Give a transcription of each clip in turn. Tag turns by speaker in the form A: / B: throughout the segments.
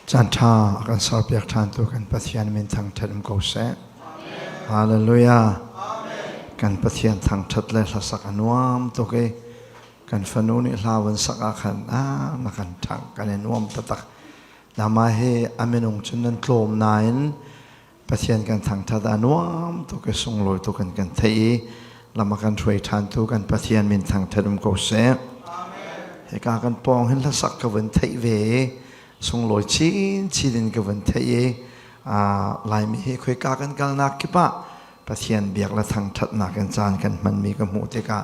A: Caan ṭha a kan serpiak ṭhantu kan Pathian min thangṭhat um ko seh. Hallelujah. Kan Pathian thangṭhat le hlasak a nuam tuk i kan fanu nih hla van sak ah khan ah na kan ṭhangh kan i nuam taktak. Nama hi a minung cun nan tlawm nain Pathian kan thangṭhat a nuam tuk i sunglawi tuk in kan theih i lam a kan hruai ṭhantu kan Pathian min thangṭhat um ko seh. Hika kan pawng hin hlasak ka vun theih ve i sunglawi chinchin in ka vun theih i Laimi hi khoika kan kalnak kip ah Pathian biak le thangṭhatnak in caan kan hmanmi ka hmuh tikah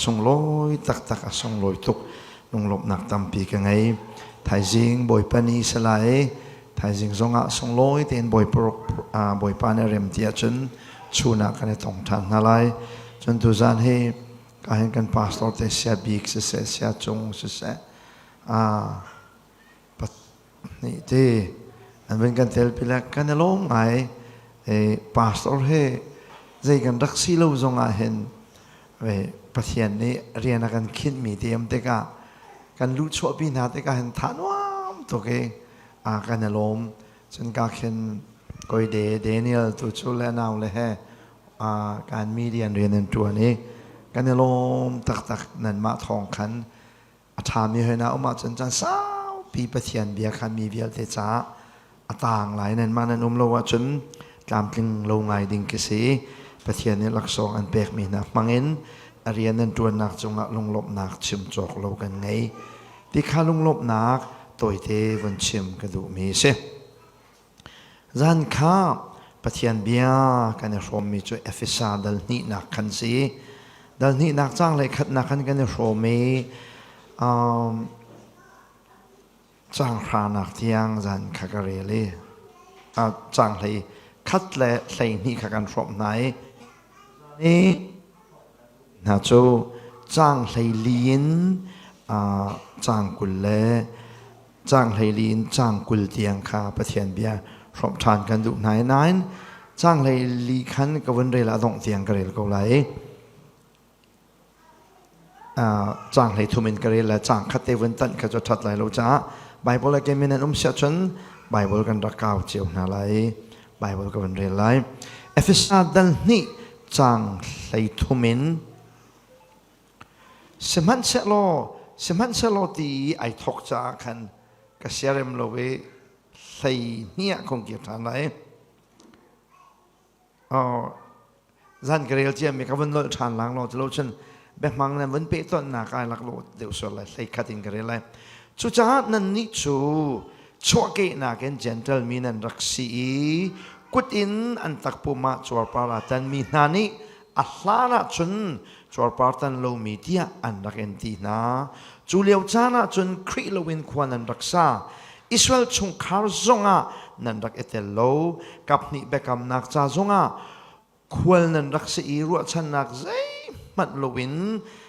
A: sunglawi taktak a sunglawi tuk lunglawmhnak tampi ka ngei. Thaizing Bawipa ni salai Thaizing zongah sunglawi tein Bawipa nih rem ti ahcun chun ah kan i tong ṭhan hna lai. Cun tuzan hi ka hin kan pastor te sia bik siseh, sia cung siseh, nih ti an vun kan tel pi le kan i lawm ngai. Pastor hi zei kan rak si lo zongah hin Pathian nih rian a kan khinhmi ti um tikah kan luhchuahpi hna tikah hin tha nuam tuk i kan i lawm. Cun ka khin koi de Daniel tu cu le nau le he kan media rian an ṭuan i kan i lawm taktak nanmah thawng khan a ṭhami hoi na um ahcun caan saupi Pathian bia kha mi vialte caah a taang lai nanmah nan um lo ahcun tlamtling lo ngai ding khi si. Pathian nih laksawng an pekmi hna hmangin a rian nan ṭuannak cungah lunglawmhnak chim cawk lo kan ngei. Ti kha lunglawmhnak tawite vun chim ka duhmi a si. Zan kha Pathian bia kan i hrawmmi cu Efesa dal hnihnak khan si. Dal hnihnak caang le khatnak khan kan i hrawm i caang hranak tiang zan kha ka rel i caang hlei khat le 12 kha kan hrawmh hna i ni hna cu caang 14 in caang 20 le caang 14 in caang 20 tiang kha Pathian bia hrawmh ṭhan kan duh hna i nain caang 14 khan ka vun rel ah dongh tiang ka rel ko lai i caang 33 in ka rel le caang khat te vun tanh kha cu ṭhat lai lo caah Bible a kemin an um siah cun Bible kan rak kau cio hna lai i Bible ka vun rel lai. Efesa dal hnih caang 33 in Sihmanhsehlaw sihmanhsehlaw ti i ai thawk caah khan ka siarem lo i 12 ah khong kir ṭhan lai. Zan ka rel ciami ka vun nolh ṭhan lang lo culo cun biahmang nan vun pehtonhnak ai lak lo deuh sual lai 11 in ka rel lai. Cucaah nannih cu chuahkehnak in Gentile mi nan rak si i kut in an takpum ah cuarpar aa tanmi hna nih a hlan ah cun cuarpar tan lomi tiah an rak in ti hna. Cu lio caan ah cun Khrih loin khua nan rak sa. Israel chungkhar zongah nan rak i tel lo. Kaphnih biakamnak ca zongah khual nan rak si i ruahchannak zeihmanh loin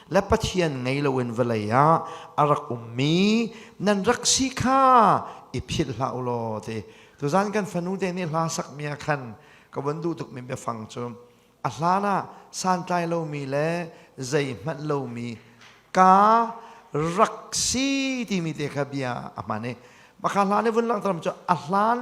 A: le Pathian ngei loin vawlei ah a rak ummi nan rak si kha i philh hlah u law ti. Tuzan kan fanu te nih hla sakmi ah khan ka von duh tukmi biafang cu a hlan ah santlai lomi le zeihmanh lomi ka rak si timi te kha bia a hman i maka hlan i vun langhter cu a hlan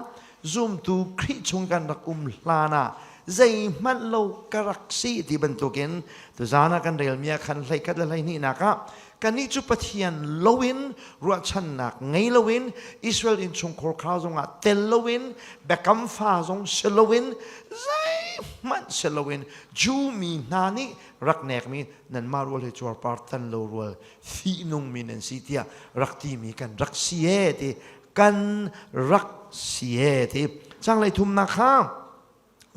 A: zumtu Khrih chung kan rak um hlan ah zeihmanh lo ka rak si ti bantukin tuzan ah kan relmi ah khan 11 le 12 nak ah kannih cu Pathian loin ruahchannak ngei loin Israel innchungkhar kha zongah tel loin biakam fa zong si loin zeihmanh si loin Jew mi hna nih rak nekmi nanmah rual hi cuarpar tan lo rual fihnungmi nan si tiah rak timi kan rak si e ti kan rak si e ti changlei thumnak kha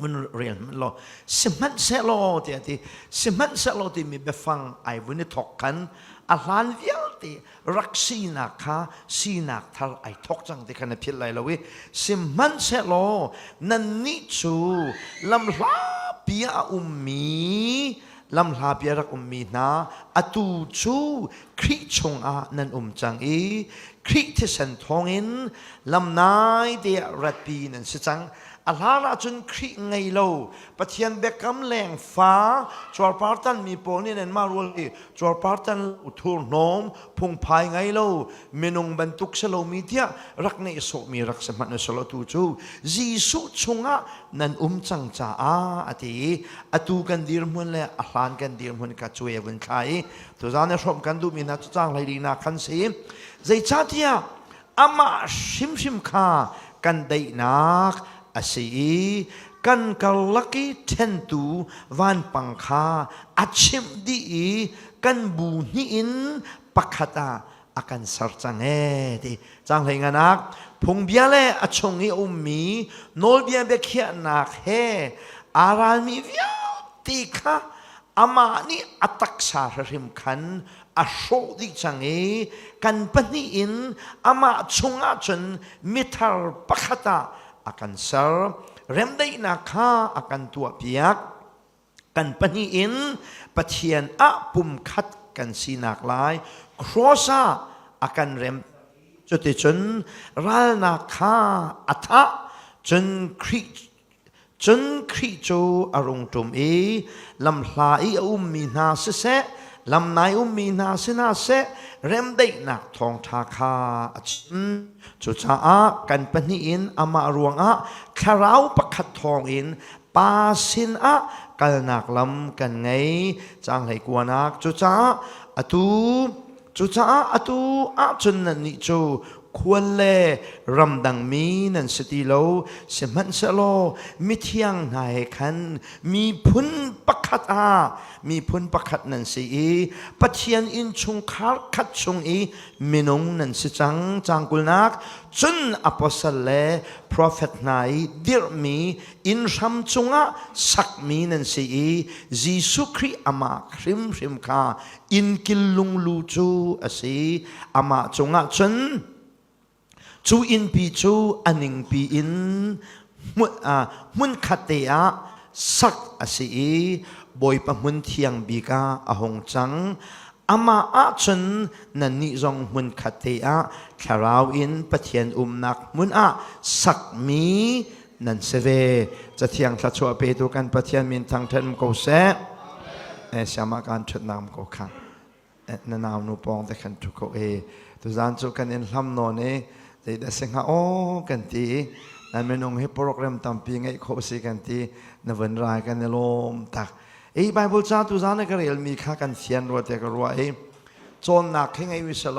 A: vun rel hmanh law sihmanhsehlaw tiah ti sihmanhsehlaw timi biafang ai vun i thok khan a hlan vialte rak sinak kha sinak thar ai thok cang ti kha na philh lai lo i sihmanhsehlaw nannih cu lamhlapi ah a ummi lamhlapi a rak ummi hna atu cu Khrih chungah nan um cang i Khrih thisen thawngin lamnai te ah ratpi nan si cang. A hlan ahcun Khrih ngei lo, Pathian biakam leng fa, cuarpartan mi pawl nih nanmah rual i cuarpartan lo, thurhnawm, phungphai ngei lo, minung bantuk si lomi tiah rak nehsawhmi rak si hmanh usih law tu cu Jesuh chungah nan um cang caah a ti i atu kan dirhmun le a hlan kan dirhmun kha cuai a vun thla i tuzaan i hrawmh kan duhmi hna cu caang hleilinak khan si. Zeicahtiah amah hrimhrim kha kan daihnak a si i kan karlak i ṭhentu vanpang kha a chimh dih i kan bu hnih in pakhat ah a kan ser cang ee ti. Caang hleinganak, phungbia le a chung i a ummi nawlbia biakhiahnak he aa ralmi vialte kha amah nih a taksa hrim khan a hrawh dih cang i kan pahnih in amah chungah cun mithar pakhat ah a kan ser. Remdaihnak kha a kan tuahpiak. Kan pahnih in Pathian ah pumkhat kan sinak lai cross ah a kan rem. Cuticun ralnak kha a thah. Cun Khrih Cun Khrih cu a rung ṭum i lamhla i a ummi hna siseh, lamnai ummi hna si hna seh, remdaihnak thawngṭha kha a chim. Cucaah kan pahnih in amah ruangah thlarau pakhat thawngin Pa sinah kalnak lam kan ngei. Caang 19. Cucaah atu Cucaah atu ahcun nannih cu khual le ramdangmi nan si ti lo, sihmanhsehlaw mithiang hna he khan miphun pakhat ah miphun pakhat nan si i Pathian innchungkhar khat chung i minung nan si cang. Caang 20nak. Cun apostle le profet hna i dirhmi inn hram cungah sakmi nan si i Jesuh Khrih amah hrimhrim kha innkil lunglu cu a si. Amah cungah cun cu innpi cu a ningpi in hmunkhat te ah sak a si i Bawipa hmun thiang bik ah a hung cang. Amah ah cun nannih zong hmunkhat te ah thlarau in Pathian umnak hmun ah sakmi nan si ve. Cathiang thluachuah petu kan Pathian min thangṭhat um ko seh. Eh, siama kan ṭhutnak ko kha. Na nau nu pawng te khan ṭhu ko e. Tuzaan cu kan in hlam nawn i zeidah si hnga aw kan ti i nan minung hi program tampi ngeih khawh si kan ti na vun rai kan i lawm tak. I Bible ca tuzaan na ka relmi kha kan fian rua te ka ruah i cawnnak khi ngei usih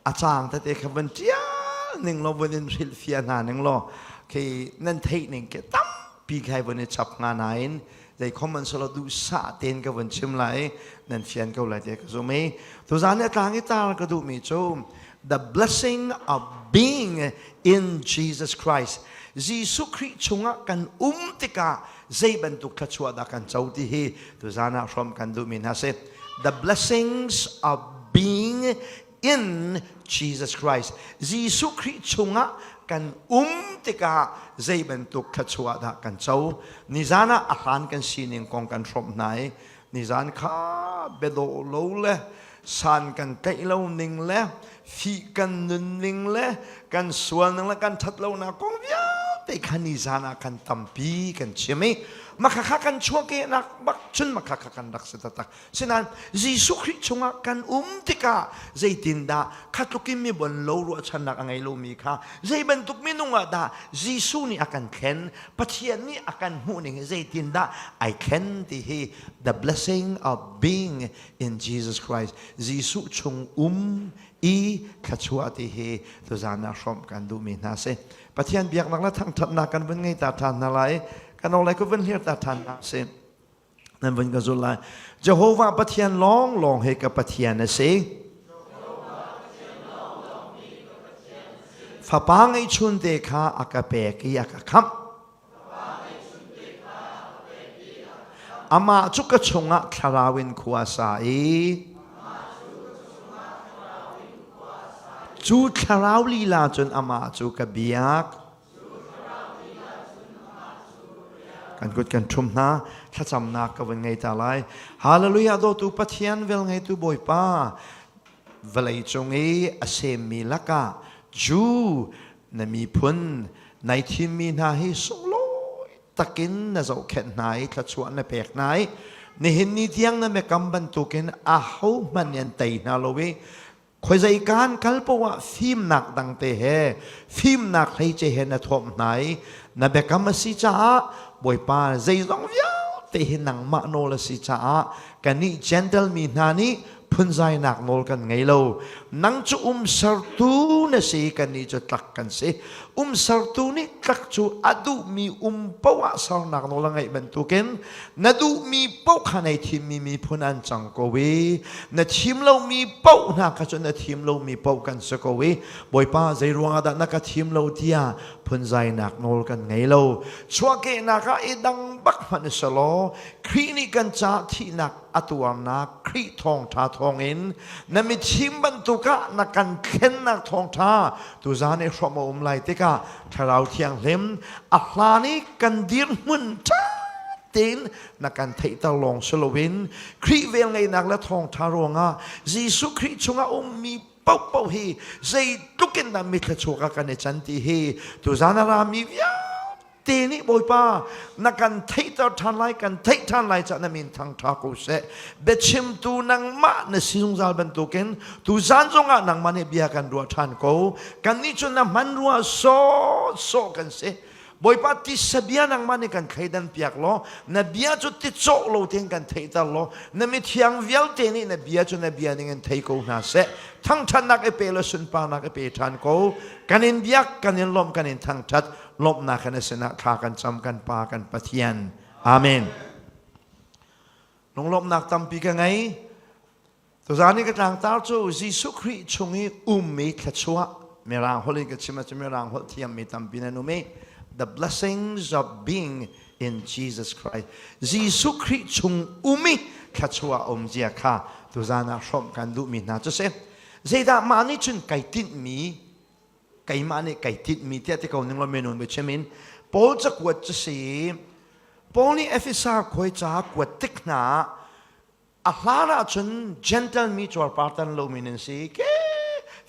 A: a caang tete kha van ṭial ning law vun in hrilhfiah hna ning law khi nan theih ning ke tampi khai vun i chap hnga nain zei khom an solo duhsah tein ka vun chim lai nan fian ko lai te ka zum i tuzaan i a tlang i tar ka duhmi cu the blessing of being in Jesus Christ. Jesuh Khrih chungah kan um tikah zei bantuk thluachuah dah kan co ti hi tuzaan ah hrawm kan duhmi hna si. The blessings of being in Jesus Christ. Jesuh Khrih chungah kan um tikah zei bantuk thluachuah dah kan co. Nizan ah a hlan kan sining kong kan hrawmh hna i nizan kha biadawh lo le san kan tlaih lo ning le fih kan nun ning le kan sual ning le kan ṭhat lonak kong vialte kha nizan ah kan tampi kan chim i makhakha kan chuahkehnak bak cun makhakha kan rak si taktak. Sinain Jesuh Khrih chungah kan um tikah zeitindah kha tluk in mi bon lo ruahchannak a ngei lomi kha zei bantuk minung ah dah Jesuh nih a kan thlen, Pathian nih a kan hmuh ning hi zeitindah ai thlen ti hi the blessing of being in Jesus Christ, Jesuh chung um i thluachuah ti hi tuzaan ah hrawmh kan duhmi hna si. Pathian biaknak le thangṭhatnak kan vun ngei ta ṭhan hna lai, kan awlei ku vun hlir ta ṭhan hna si. Nan vun ka zulh lai. Jehovah Pathian lawnglawng hi ka Pathian a si. Fapa ngeihchun te kha a ka pek i a ka khamh. Amah cu ka chungah thlarau in khua sa i cu thlarau lila cun amah cu ka biak. Kan kut kan ṭhum hna, thlacamnak ka vun ngei ta lai. Hallelujah dawtu Pathian velngeitu Bawipa, vawlei cung i a semmi lakah Jew na miphun nai thimmi hna hi sunglawi. takin na zohkhenh hna i thluachuah na pek hna i nihin ni tiang na biakam bantukin ahohmanh nih an tei hna lo i khuazei kaan kal paoh ah fimnak dangte he fimnak hleice he na thuamh hna i na biakam a si caah Bawipa zeizong vialte hi nangmah nawl a si caah kannih Gentle mi hna nih phunzainak nawl kan ngei lo. Nang cu umsertu na si, kannih cu tlak kan si. Umsertu nih tlak cu a duhmi um paoh ah sernak nawl a ngeih bantukin na duhmi paoh kha nei thimmi miphun an cang ko i na thim lomi paoh hna kha cu na thim lomi paoh kan si ko i Bawipa zei ruangah dah na ka thim lo tiah phunzainak nawl kan ngei lo. Chuahkehnak ah i dang bak hmanh i selaw Khrih nih kan caah thihnak a tuarnak Khrih thawngṭha thawngin na mithim bantuk ah na kan thlennak thawngṭha tuzan i hrawm a um lai tikah Thlarau Thianghlim a hlan i kan dirhmun ṭha tein na kan theihter lawng si loin Khrih velngeihnak le thawngṭha ruangah Jesuh Khrih chungah ummi paohpaoh hi zeitluk in dah mithla ah kan i can ti hi tuzan a rami vialte te nih Bawipa na kan theihter ṭhan lai kan theih ṭhan lai caah na min thangṭha ko seh. Biachimtu nangmah na si zungzal bantukin tuzan zongah nangmah nih bia kan ruah ṭhan ko. Kannih cu na hman rua sawhsawh kan si. Bawipa tisa bia nangmah nih kan thleidan piak law na bia cu ticawh lo tein kan theihter law na mithiang vialte nih na bia cu na bia ning in thei ko hna seh. Thangṭhatnak i pe law sunparnak i pe ṭhan ko. Kan in biak, kan in lawmh, kan in thangṭhat. Lawmhnak in a sinah thla kan cam kan Pa kan Pathian. Amen. Lunglawmhnak tampi ka ngei. Tuzaan i ka tlangtar cu Jesuh Khrih chung i ummi thluachuah Mirang holh in ka chim ahcun Mirang holh thiammi tampi nan um i the blessings of being in Jesus Christ. Jesuh Khrih chung um i thluachuah um zia kha tuzaan ah hrawmh kan duhmi hna cu si. Zeidah mah nih cun kai tinhmi keimah nih kai tinhmi tiah ti ko ning law minung biachim in Paul cakuat cu si. Paul nih Efesa khuai ca kuat tik hna ah a hlan ahcun Gentle mi cuarpartan lomi nan si ke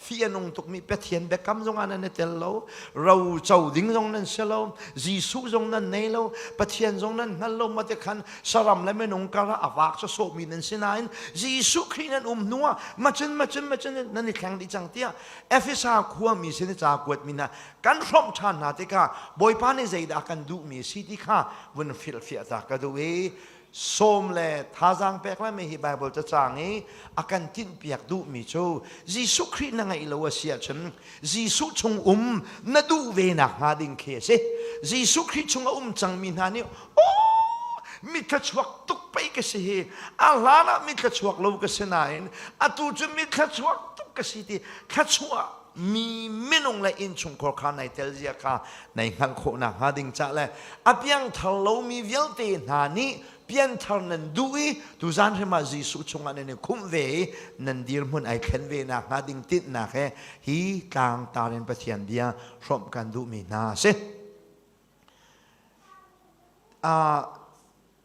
A: fi a nung tukmi Pathian biakam zongah nan i tel lo ro co ding zong nan si lo Jesuh zong nan nei lo Pathian zong nan hngal lo ma te khan saram le minung kar ah a vak sawsawhmi nan si nain Jesuh Khrih nan um hnu ah macun macun macun nan i thleng dih cang tiah Efesa khuami sin i ca kuatmi hna kan hrawmh ṭhan hna tikah Bawipa nih zeidah kan duhmi a si ti kha vun hrilhfiah ta ka duh i sawm le thazaang pek le mi hi Bible cacang i a kan tinhpiak duhmi cu Jesuh Khrih na ngeih lo a si ahcun Jesuh chung um na duh ve nak hnga ding khi a si. Jesuh Khrih chung a um cangmi hna nih aw mitthla chuak tuk pei ka si hi a hlan ah mitthla chuak lo ka si nain atu cu mitthla chuak tuk ka si ti thluachuah mi minung le innchungkhar kha nai tel zia kha nai hngalh khawh nak hnga ding ca le a piangthar lomi vialte hna nih pianthar nan duh i tuzan hrim ah Jesuh chungah nan i khumh ve i nan dirhmun ai thlen ve nak hnga ding tinhnak he hi tlangtar in Pathian bia hrawmh kan duhmi hna a si.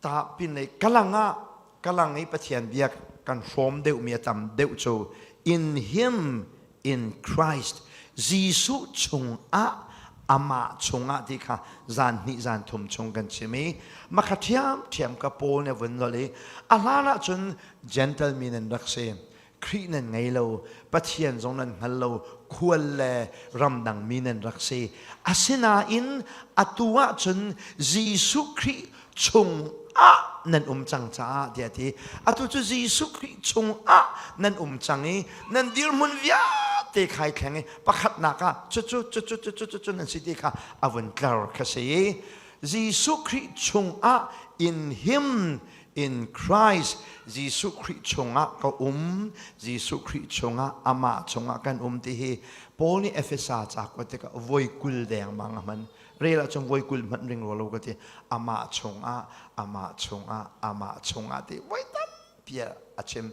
A: Ta pin lei kalang ah kalang i Pathian bia kan hrawm deuhmi a tam deuh cu in him in Christ Jesuh chungah amah chungah ti kha zan hnih zan thum chung kan chim i makha ṭhiam ṭhiam ka Paul nih a vun nolh i a hlan ah cun Gentle mi nan rak si Khrih nan ngei lo, Pathian zong nan hngal lo, khual le ramdang mi nan rak si. Asinain atu ahcun Jesuh Khrih chung ah nan um cang caah tiah a ti. Atu cu Jesuh Khrih chung ah nan um cang i nan dirhmun vialte khai thleng i pakhatnak ah cucu cucu cucu cucu nan si ti kha a vun tlar kha si. Jesuh Khrih chung ah in him in Christ Jesuh Khrih chungah ka um Jesuh Khrih chungah amah chungah kan um ti hi Paul nih Efesa ca kuat tikah voi 20 dengmang a hman rel ahcun voi 20 hmanh ring rua lo ka ti amah chungah amah chungah amah chungah ti voi tampi a chim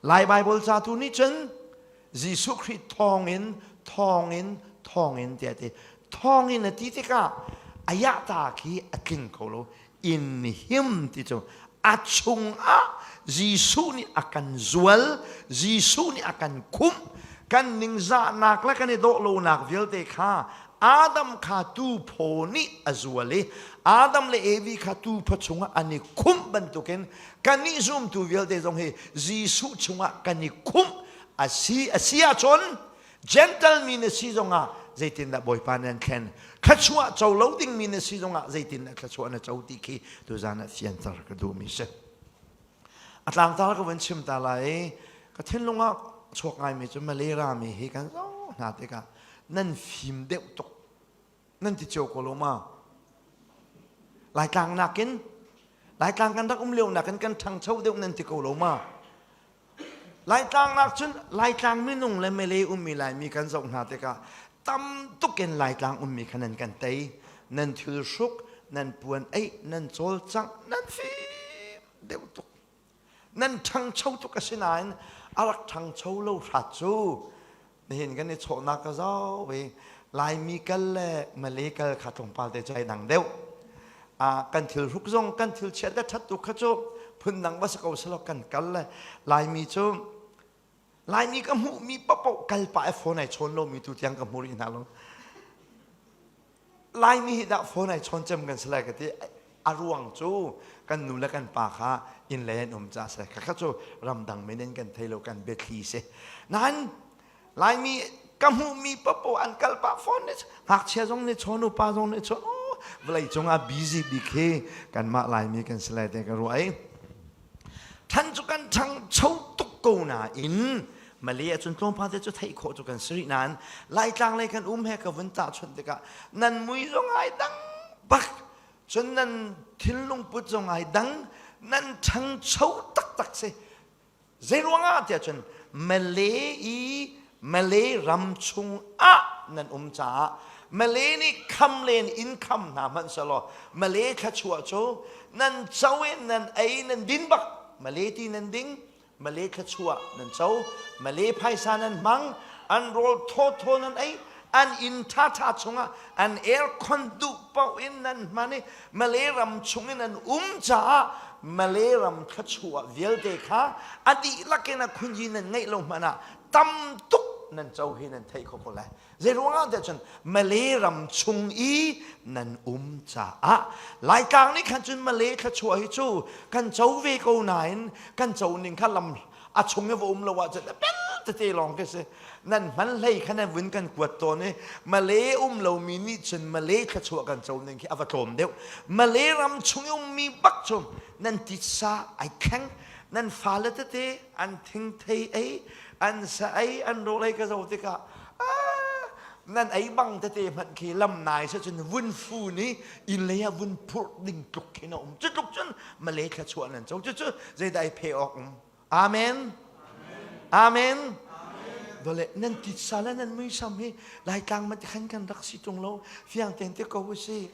A: Lai Bible ca tu nih cun Jesuh Khrih thawngin thawngin thawngin tiah ti thawngin a ti tikah ayah ta khi a tling kho lo in him ti cu a chungah Jesuh nih a kan zual Jesuh nih a kan khumh kan ningzahnak le kan i dawh lonak vialte kha. Adam kha tu phaw nih a zual i Adam le Evi kha tu phaw chungah an i khumh bantukin kannih zumtu vialte zong hi Jesuh chungah kan i khumh a si a si ahcun Gentle mi na si zongah zeitindah Bawipa nan thlen thluachuah co lo dingmi na si zongah zeitindah thluachuah na co ti khi tuzan ah fianter ka duhmi si. A tlangtar ka vun chim ta lai ka thinlung ah chuak ngaimi cu Malay rami hi kan zoh hna tikah nan fim deuh tuk nan ti cio ko lo ma Laitlang nakin Laitlang kan rak um lio nakin kan ṭhangcho deuh nan ti ko lo ma Laitlang nak cun Laitlang minung le Malay ummi Laimi kan zoh hna tikah tam tuk in Laitlang ummi kha nan kan tei. Nan thil hruk, nan puan eih, nan cawlcangh, nan fim deuh tuk. Nan ṭhangcho tuk asinain a rak ṭhangcho lo hrat cu nihin kan i chawhnak ka zoh i Laimi kal le Malay kal kha tlawmpal te cu ai dang deuh. Kan thil hruk zong kan thil chiat le ṭhat tu kha cu phundang va si ko selaw kan kal le Laimi cu Laimi ka hmuhmi paohpaoh kal pah i phone ai chawn lomi tu tiang ka hmu rih hna lo. Laimi hi dah phone ai chawn cem kan si lai ka ti. A ruang cu kan nu le kan pa kha inn lei an um caah si. Khakha cu ramdang men in kan thei lo kan biathli si. Nain Laimi ka hmuhmi paohpaoh an kal pah phone nih ngakchia zong nih chawn upa zong nih chawn vawlei cungah busy bik hi kanmah Laimi kan si lai te ka ruah i ṭhan cu kan ṭhangcho tuk ko nain Malay ahcun tlawmpal te cu theih khawh cu kan si rih nain Laitlang lei kan um he ka vun tahchunh tikah nan mui zong ai dang bak cun nan thinlung put zong ai dang nan ṭhangcho taktak si Zei ruangah tiah cun Malay i Malay ram chung ah nan um caah Malay nih kham len in kham hna hmanh selaw Malay thluachuah cu nan co i nan ei nan din bak Malay ti nan ding Malay thluachuah nan co Malay phaisa nan hmang an rawl thawthaw nan ei an inn ṭhaṭha chungah an aircon duh paoh in nan hman i Malay ram chung in an um caah Malay ram thluachuah vialte kha a dihlak in a khunyi nan ngeih lo hmanh ah tam tuk nan co hi nan theih kho ko lai. Zei ruangah tiah cun Malay ram chung i nan um caah Laitlang nih khan cun Malay thluachuah hi cu kan co ve ko nain kan co ning kha lam a chung i va um lo ahcun a bel tete lawng khi si nan hman hlei kha nan vun kan kuat tawn i Malay um lomi nih cun Malay thluachuah kan co ning khi a va tlawm deuh Malay ram chung i ummi bak cu nan titsa ai thleng nan fale tete an thingthei ei an sa ei an rawl ei ka zo tikah nan ei bang tete hmanh khi lam nai se cun vun fu ni inn lei ah vun phurh ding tluk khin a um cu tluk cun Malay thluachuah nan co cu cu zeidah i phe awk um Amen. Amen. Dole nan titsa le nan muisam hi Laitlang man khan kan rak si tung lo fiang ten te ko si.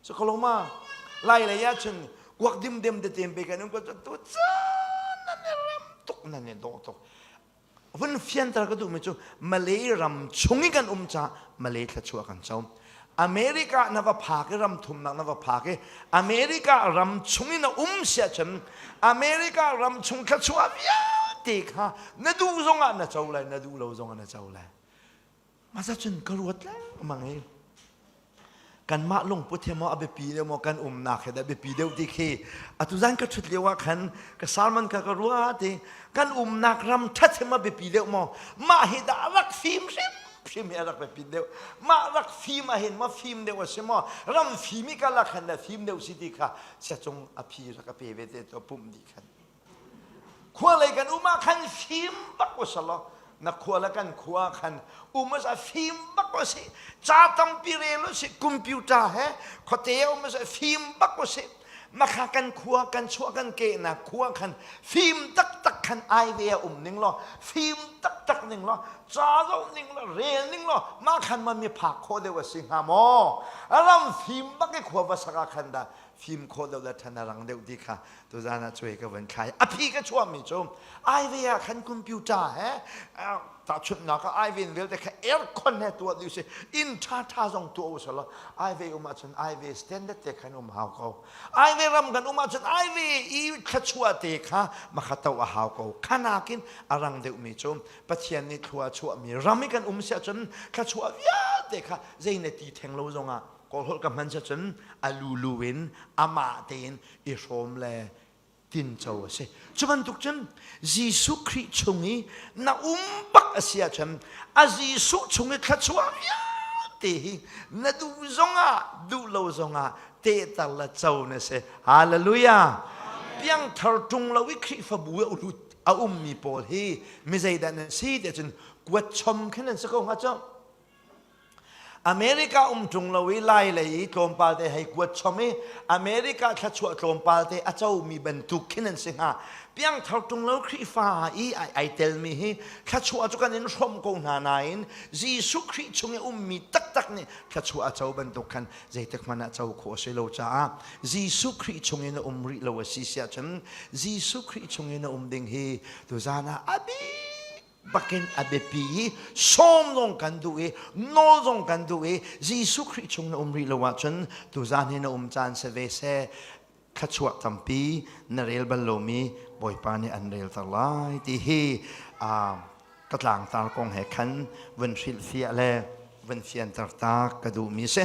A: So koloma lai lei ah cun kuak dim dem te tem pe kan um ko tu chan nan ram tuk nan ne do tuk. Vun fianter ka duhmi cu Malay ram chung i kan um caah Malay thluachuah kan co. America na va phak i ram thumnak na va phak i America ram chung i na um siah cun America ram chung thluachuah vialte kha na duh zongah na co lai na duh lo zongah na co lai. Masa cun ka ruat lengmang i kanmah lungput hi maw a biapi deuh maw kan umnak hi dah biapi deuh ti khi atu zan ka ṭhut lio ah khan ka sermon kha ka ruat i kan umnak ram ṭhat hi maw biapi deuh maw mah hi dah rak fim hrim hrim hi a rak biapi deuh mah rak fim ah hin maw fim deuh a si maw ram fim i ka lak khan dah fim deuh si ti kha siacung a phi rak a pe ve te to pumh dih khan Khua lei kan um ah khan fim bak u selaw na khua le kan khua khan um a fim bak u si ca tampi rel u si computer he khuate um a fim bak u si makha kan khua kan chuah kan ke na khua khan fim taktak khan ai ve a um ning law fim taktak ning law ca zoh ning law rel ning law mah khan ma mi phak khawh deuh a si hnga maw ram fim bak i khua va sak ah khan dah fim khawh deuh le ṭhan a rang deuh ti kha tuzan ah cuai ka van thlai a phi ka chuahmi cu aive ah khan computer he tahchunhnak ah aive vialte kha aircon he tuah dih si inn ṭha ṭha zong tuah u selaw aive um ahcun aive standard te khan um hau ko aive ram kan um ahcun aive i thluachuah te kha makha to a hau ko khanakin a rang deuhmi cu Pathian nih thlua chuahmi ram i kan um si ahcun thluachuah vialte. vialte kha zei na ti theng lo zongah kawlholh ka hman cun a lulu in amah tein i hrawm le tinco a si. Cu bantuk cun Jesuh Khrih chung i na um bak a si ahcun a Jesuh chung i thluachuah vialte hi na duh zongah duh lo zongah tehter le co na si. Hallelujah! Piangthar ṭung lo i Khrihfabu i lut a ummi pawl hi mi zeidah nan si tiah cun kuat chom khin an si ko hnga cu. America um ṭung lo i Lai lei i tlawmpal te hei kuat chom i America thluachuah tlawmpal te a comi bantuk khin an si hnga. Piangthar ṭung lo Khrihfa i ai telmi hi thluachuah cu kan in hrawmh ko hna nain Jesuh Khrih chung i ummi taktak nih thluachuah a co bantuk khan zeitik hmanh ah co khawh a si lo caah Jesuh Khrih chung in a um rih lo a si siah cun Jesuh Khrih chung in a um ding hi tuzaan ah a bik bakin a biapi i sawm zong kan duh i nawl zong kan duh i Jesuh Khrih chung na um rih lo ahcun tuzaan hi na um caan si ve seh thluachuah tampi na rel bal lomi Bawipa nih an relter lai ti hi ka tlangtar kong he khan vun hrilhfiah le vun fianter ta ka duhmi si.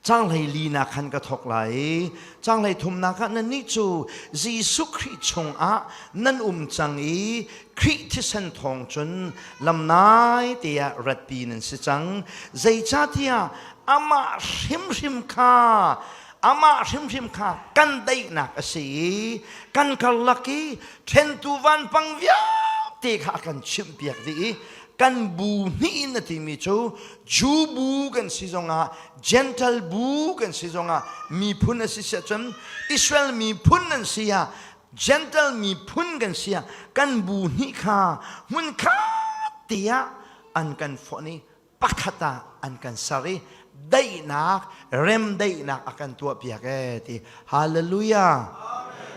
A: Canghlei linak khan ka thawk lai i canghlei thumnak ah nannih cu Jesuh Khrih chungah nan um cang i Khrih thisen thawng cun lamnai te ah ratpi nan si cang. Zeicahtiah amah hrimhrim kha amah hrimhrim kha kan daihnak a si i kan karlak i ṭhentu vanpang vialte kha a kan chimhpiak dih i kan bu hnih in a timi cu Jew bu kan si zongah Gentile bu kan si zongah miphun a si siah cun Israel miphun an si ah Gentile miphun kan si ah kan bu hnih kha hmun khat te ah an kan fonh i pakhat ah an kan ser i daihnak remdaihnak a kan tuahpiak ee ti hallelujah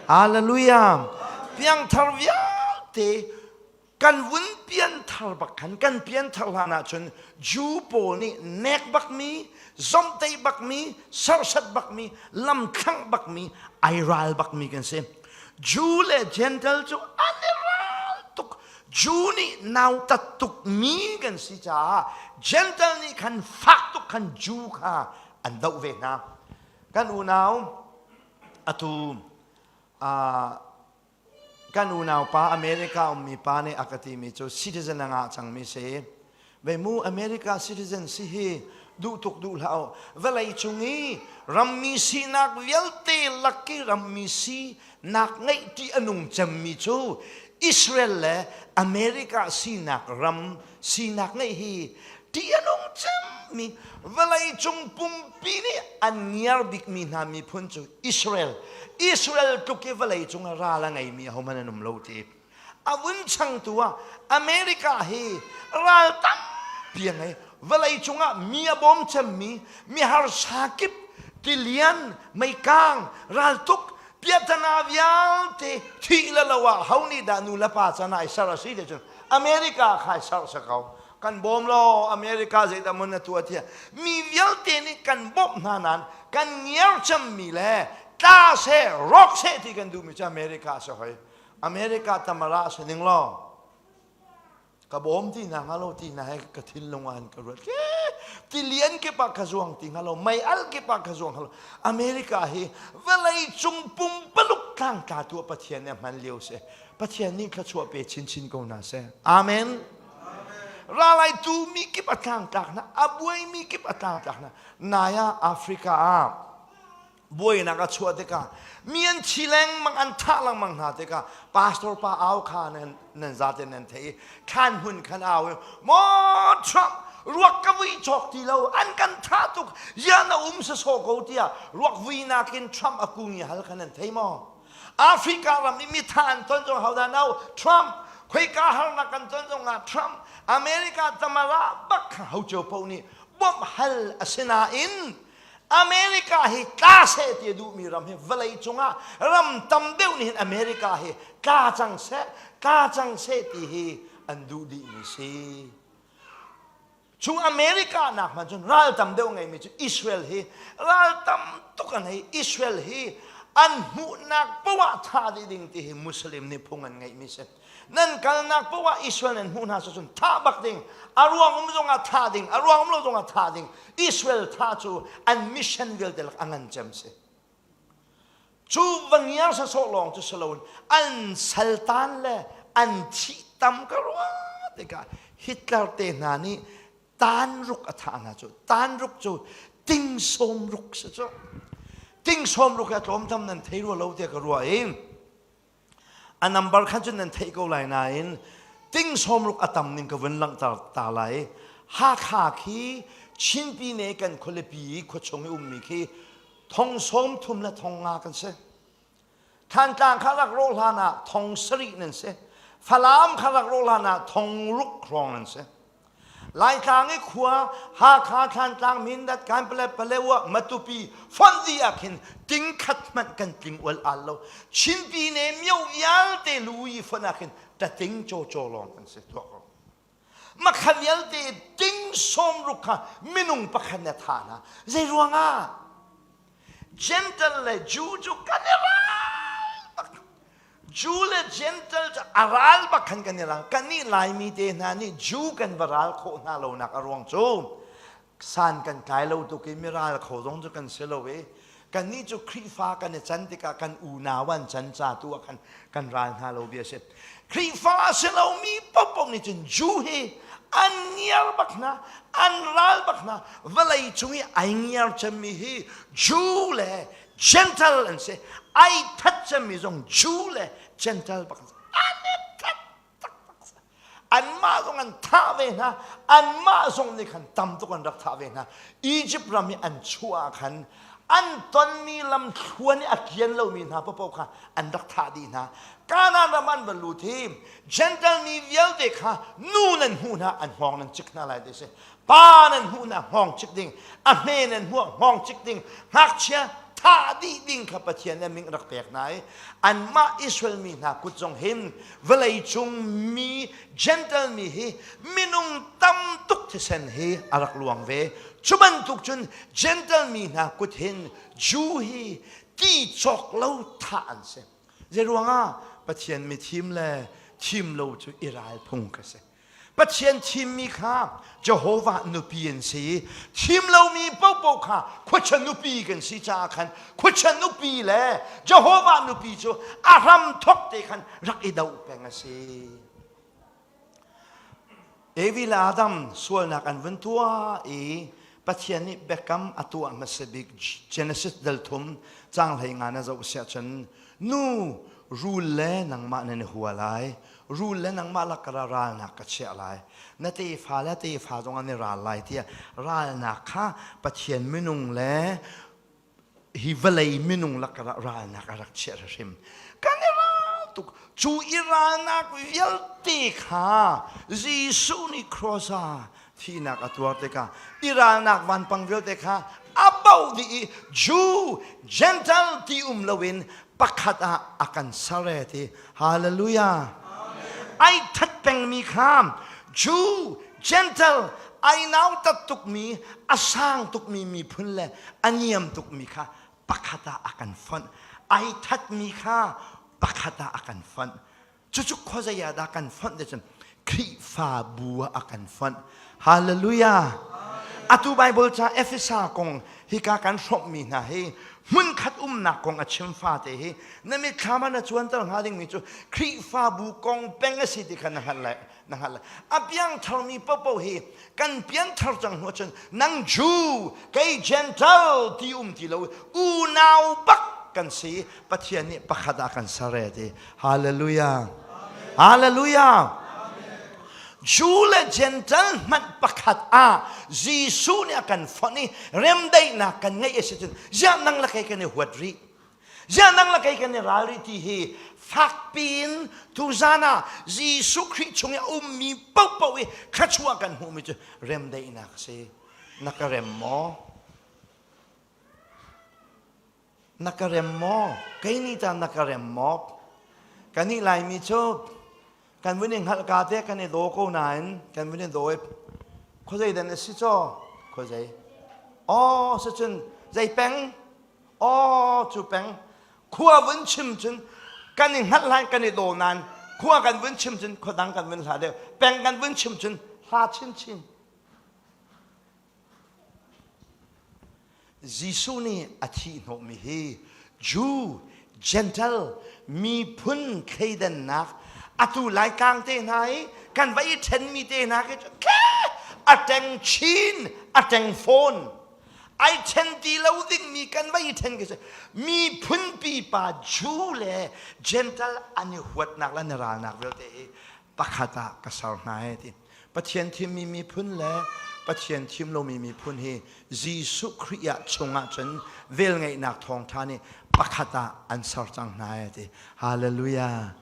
A: hallelujah piangthar vialte kan vun pianthar bak khan kan pianthar hlan ahcun Jew pawl nih nek bakmi zomhtaih bakmi serhsat bakmi lamthlangh bakmi ai ral bakmi kan si Jew le Gentile cu an i ral tuk Jew nih nautat tukmi kan si caah Gentile nih khan fak tuk khan Jew kha an doh ve hna kan unau atu Kan unaupa America ummi pa nih a ka timi cu citizen a ngah cangmi si. Ve mu America citizen si hi duh tuk duh hlah u. Vawlei cung i rammi sinak vialte lak i rammi sinak ngeih ṭih a nung cemmi cu Israel le America sinak ram sinak ngeih hi ṭih a nung cemmi vawleicung pumpi nih an ngiar bikmi hna miphun cu Israel Israel tluk i vawleicung ah ral a ngeimi ahohmanh an um lo ti a vun changtu ah America hi ral tampi a ngei vawleicung ah mi a bawm cemmi mi harsa kip tilian meikang raltuk piahtana vialte thih le lo ah ho nih dah nu le pa can ai ser a si ti cun America kha ai ser sa ko kan bawm lo America zeidah mun na tuah tiah mi vialte nih kan bawmh hna nain kan ngiar cemmi le tla seh rawk seh ti kan duhmi cu America a si hoi America tamara a si ning law ka bawm ti hna hnga lo ti hna he ka thinlung ah an ka ruat tilian kip ah ka zuang ti hnga lo mei al kip ah ka zuang hnga lo America hi vawlei cung pumpaluk tlangtla tu Pathian nih a hman lio si Pathian nih thluachuah pe chinchin ko hna seh amen Ralai tu mi kip a tlangtlak hna a buaimi kip a tlangtlak hna nai ah Africa ah buainak a chuah tikah mi an thi lengmang an thah lengmang hna tikah pastor pa au kha nan nan zate nan thei i thlan hmun khan au i maw Trump ruak ka vui cawk ti lo an kan thah tuk ya na um sasaw ko tiah ruak vuinak in Trump a kung i hal kha nan thei maw Africa ram i mitha an ton zong hodah no Trump khoika harnak kan ton zong ah Trump America tamara bak kha ho cio paoh nih bawmh hal a si nain America hi tla seh ti a duhmi ram hi vawlei cungah ram tam deuh nih hin America hi tla cang seh tla cang seh ti hi an duh dihmi si. Cu America nak hmanh cun ral tam deuh ngeimi cu Israel hi ral tam tuk an hei Israel hi. An hmuhnak poah thah dih ding ti hi Muslim nih phung an ngeihmi si. Nan kalnak poah Israel nan hmuh hna cun thah bak ding. A ruang um zongah thah ding, a ruang um lo zongah thah ding. Israel thah cu an mission vialte lak a ngan cem si. Cu va ngiar sawsawh lawng cu si loin an saltan le an thih tam ka ruah tikah Hitler te hna nih tan ruk a thah hna cu tan ruk cu ting sawm ruk si cu ting sawm ruk hi a tlawm tam nan thei rua lo tiah ka ruah i a number khan cun nan theih ko lai nain ting sawm ruk a tam ning ka vun langhter ta lai Hakha khi Chinpi ne kan khualipi khuachung i ummi khi thong sawm thum le thong nga kan si Thantlang kha rak rawh hlan ah thong sarih nan si. Falam kha rak rawh hlan ah thong ruk hrawng nan si. Laitlang i khua Hakha Thlantlang Mindat Kanpalet Palewa Matupi fonh dih ah khin ting khat hmanh kan tling ual al lo. Chinpi ne mio vialte lu i fonh ah khin tating caw caw lawng kan si tuak ko. Makha vialte ting sawm ruk kha minung pakhat nih a thah hna. Zei ruangah? Gentle le Jew cu kan i ral bak. Jew le Gentle cu a ral bak khan kan i ral. Kannih Laimi te hna nih Jew kan va ral khawh hna lonak a ruang cu san kan tlai lo tuk i miral kho zong cu kan si lo i kannih cu Khrihfa kan i can tikah kan unau an can ca tu ah khan kan ral hna lo bia si. Khrihfa a si lomi paohpaoh nih cun Jew hi an ngiar bak hna, an ral bak hna. Vawlei cung i ai ngiar cemmi hi Jew le Gentile an si. Ai that cemmi zong Jew le Gentile bak an si. An i that taktak. Anmah zong an thah ve hna. Anmah zong nih khan tam tuk an rak thah ve hna. Egypt ram i an chuah ah khan an tonmi lamthluan i a kian lomi hna paohpaoh kha an rak thah dih hna. Kanaan ram an va lut hi Gentile mi vialte kha nu nan hmuh hna an hngawng nan cik hna lai ti si. Pa nan hmuh hna hngawng cik ding, a hme nan hmuh hngawng cik ding, ngakchia thah dih ding kha Pathian nih min rak pek hna i anmah Israel mi hna kut zong hin vawlei cung mi Gentile mi hi minung tam tuk thisen hi a rak luang ve. Cu bantuk cun Gentile mi hna kut hin Jew hi ti cawk lo thah an si. Zeiruangah Pathian mi thim le thim lo cu i ral phung ka si. Pathian thimmi kha Jehovah nupi an si i thim lomi paohpaoh kha khuachia nupi kan si caah khan khuachia nupi le Jehovah nupi cu a hram thok te khan rak i doh peng a si. Evi le Adam sualnak an vun tuah i Pathian nih biakam a tuah hmasa bik Genesis dal thum cang hlei nga na zoh siah cun nu rul le nangmah nan i hua lai rul le nangmah lakar ah ralnak ka chiah lai na tefa le tefa zong an i ral lai tiah ralnak kha Pathian minung le hi vawlei minung lakar ah ralnak a rak chiah hrim kan i ral tuk cu i ralnak vialte kha Jesuh nih cross ah thihnak a tuar tikah i ralnak vanpang vialte kha a bauh dih i Jew Gentile ti um loin pakhat ah a kan ser e ti hallelujah ai that pengmi kha Jew Gentile ai nautat tukmi a sang tukmi miphun le a niam tukmi kha pakhat ah a kan fonh ai thatmi kha pakhat ah a kan fonh Cucu khuazei ah dah kan fonh ti cun Khrihfabu ah a kan fonh. Hallelujah. Atu Bible ca Efesa kong hika kan hrawmhmi hna hi hmunkhat umnak kong a chim fate hi na mitthlam ah na cuanter hnga dingmi cu Khrihfabu kong peng a si ti kha na hngalh lai na hngalh lai. A piangtharmi paohpaoh hi kan piangthar cang hnu ahcun nang Jew kei Gentile ti um ti lo unau bak kan si Pathian nih pakhat ah kan ser e ti Hallelujah. Hallelujah. Jew le Gentile hmanh pakhat ah Jesuh nih a kan fonh i remdaihnak kan ngeih a si cun ziah nang le kei kan i huat rih ziah nang le kei kan i ral rih ti hi fakpi in tuzan ah Jesuh Khrih chung i a ummi paohpaoh i thluachuah kan hmuhmi cu remdaihnak a si na ka rem maw Na ka rem maw? Kei nih ta na ka rem maw? Kannih Laimi cu kan vun i hngalh ka te kan i daw ko nain kan vun i daw i khuazei dan a si caw khuazei aw sicun zei peng aw cu peng. Khua vun chim cun kan i hngalh hlan kan i daw nain khua kan vun chim cun khua dang kan vun hla deuh. Peng kan vun chim cun hla chinchin. Jesuh nih a thih hnawhmi hi Jew, Gentile miphun thleidannak atu Laitlang te hna i kan va i ṭhenmi te hna khi cu a ṭeng chin, a ṭeng fawn. Ai ṭhen ti lo dingmi kan va i ṭhen khi cu miphun pipa Jew le Gentile an i huatnak le an i ralnak vialte hi pakhat ah ka ser hna he ti. Pathian thimmi miphun le Pathian thim lomi miphun hi Jesuh Khrih ah chungah cun velngeihnak thawngṭha nih pakhat ah an ser cang hna e ti. Hallelujah.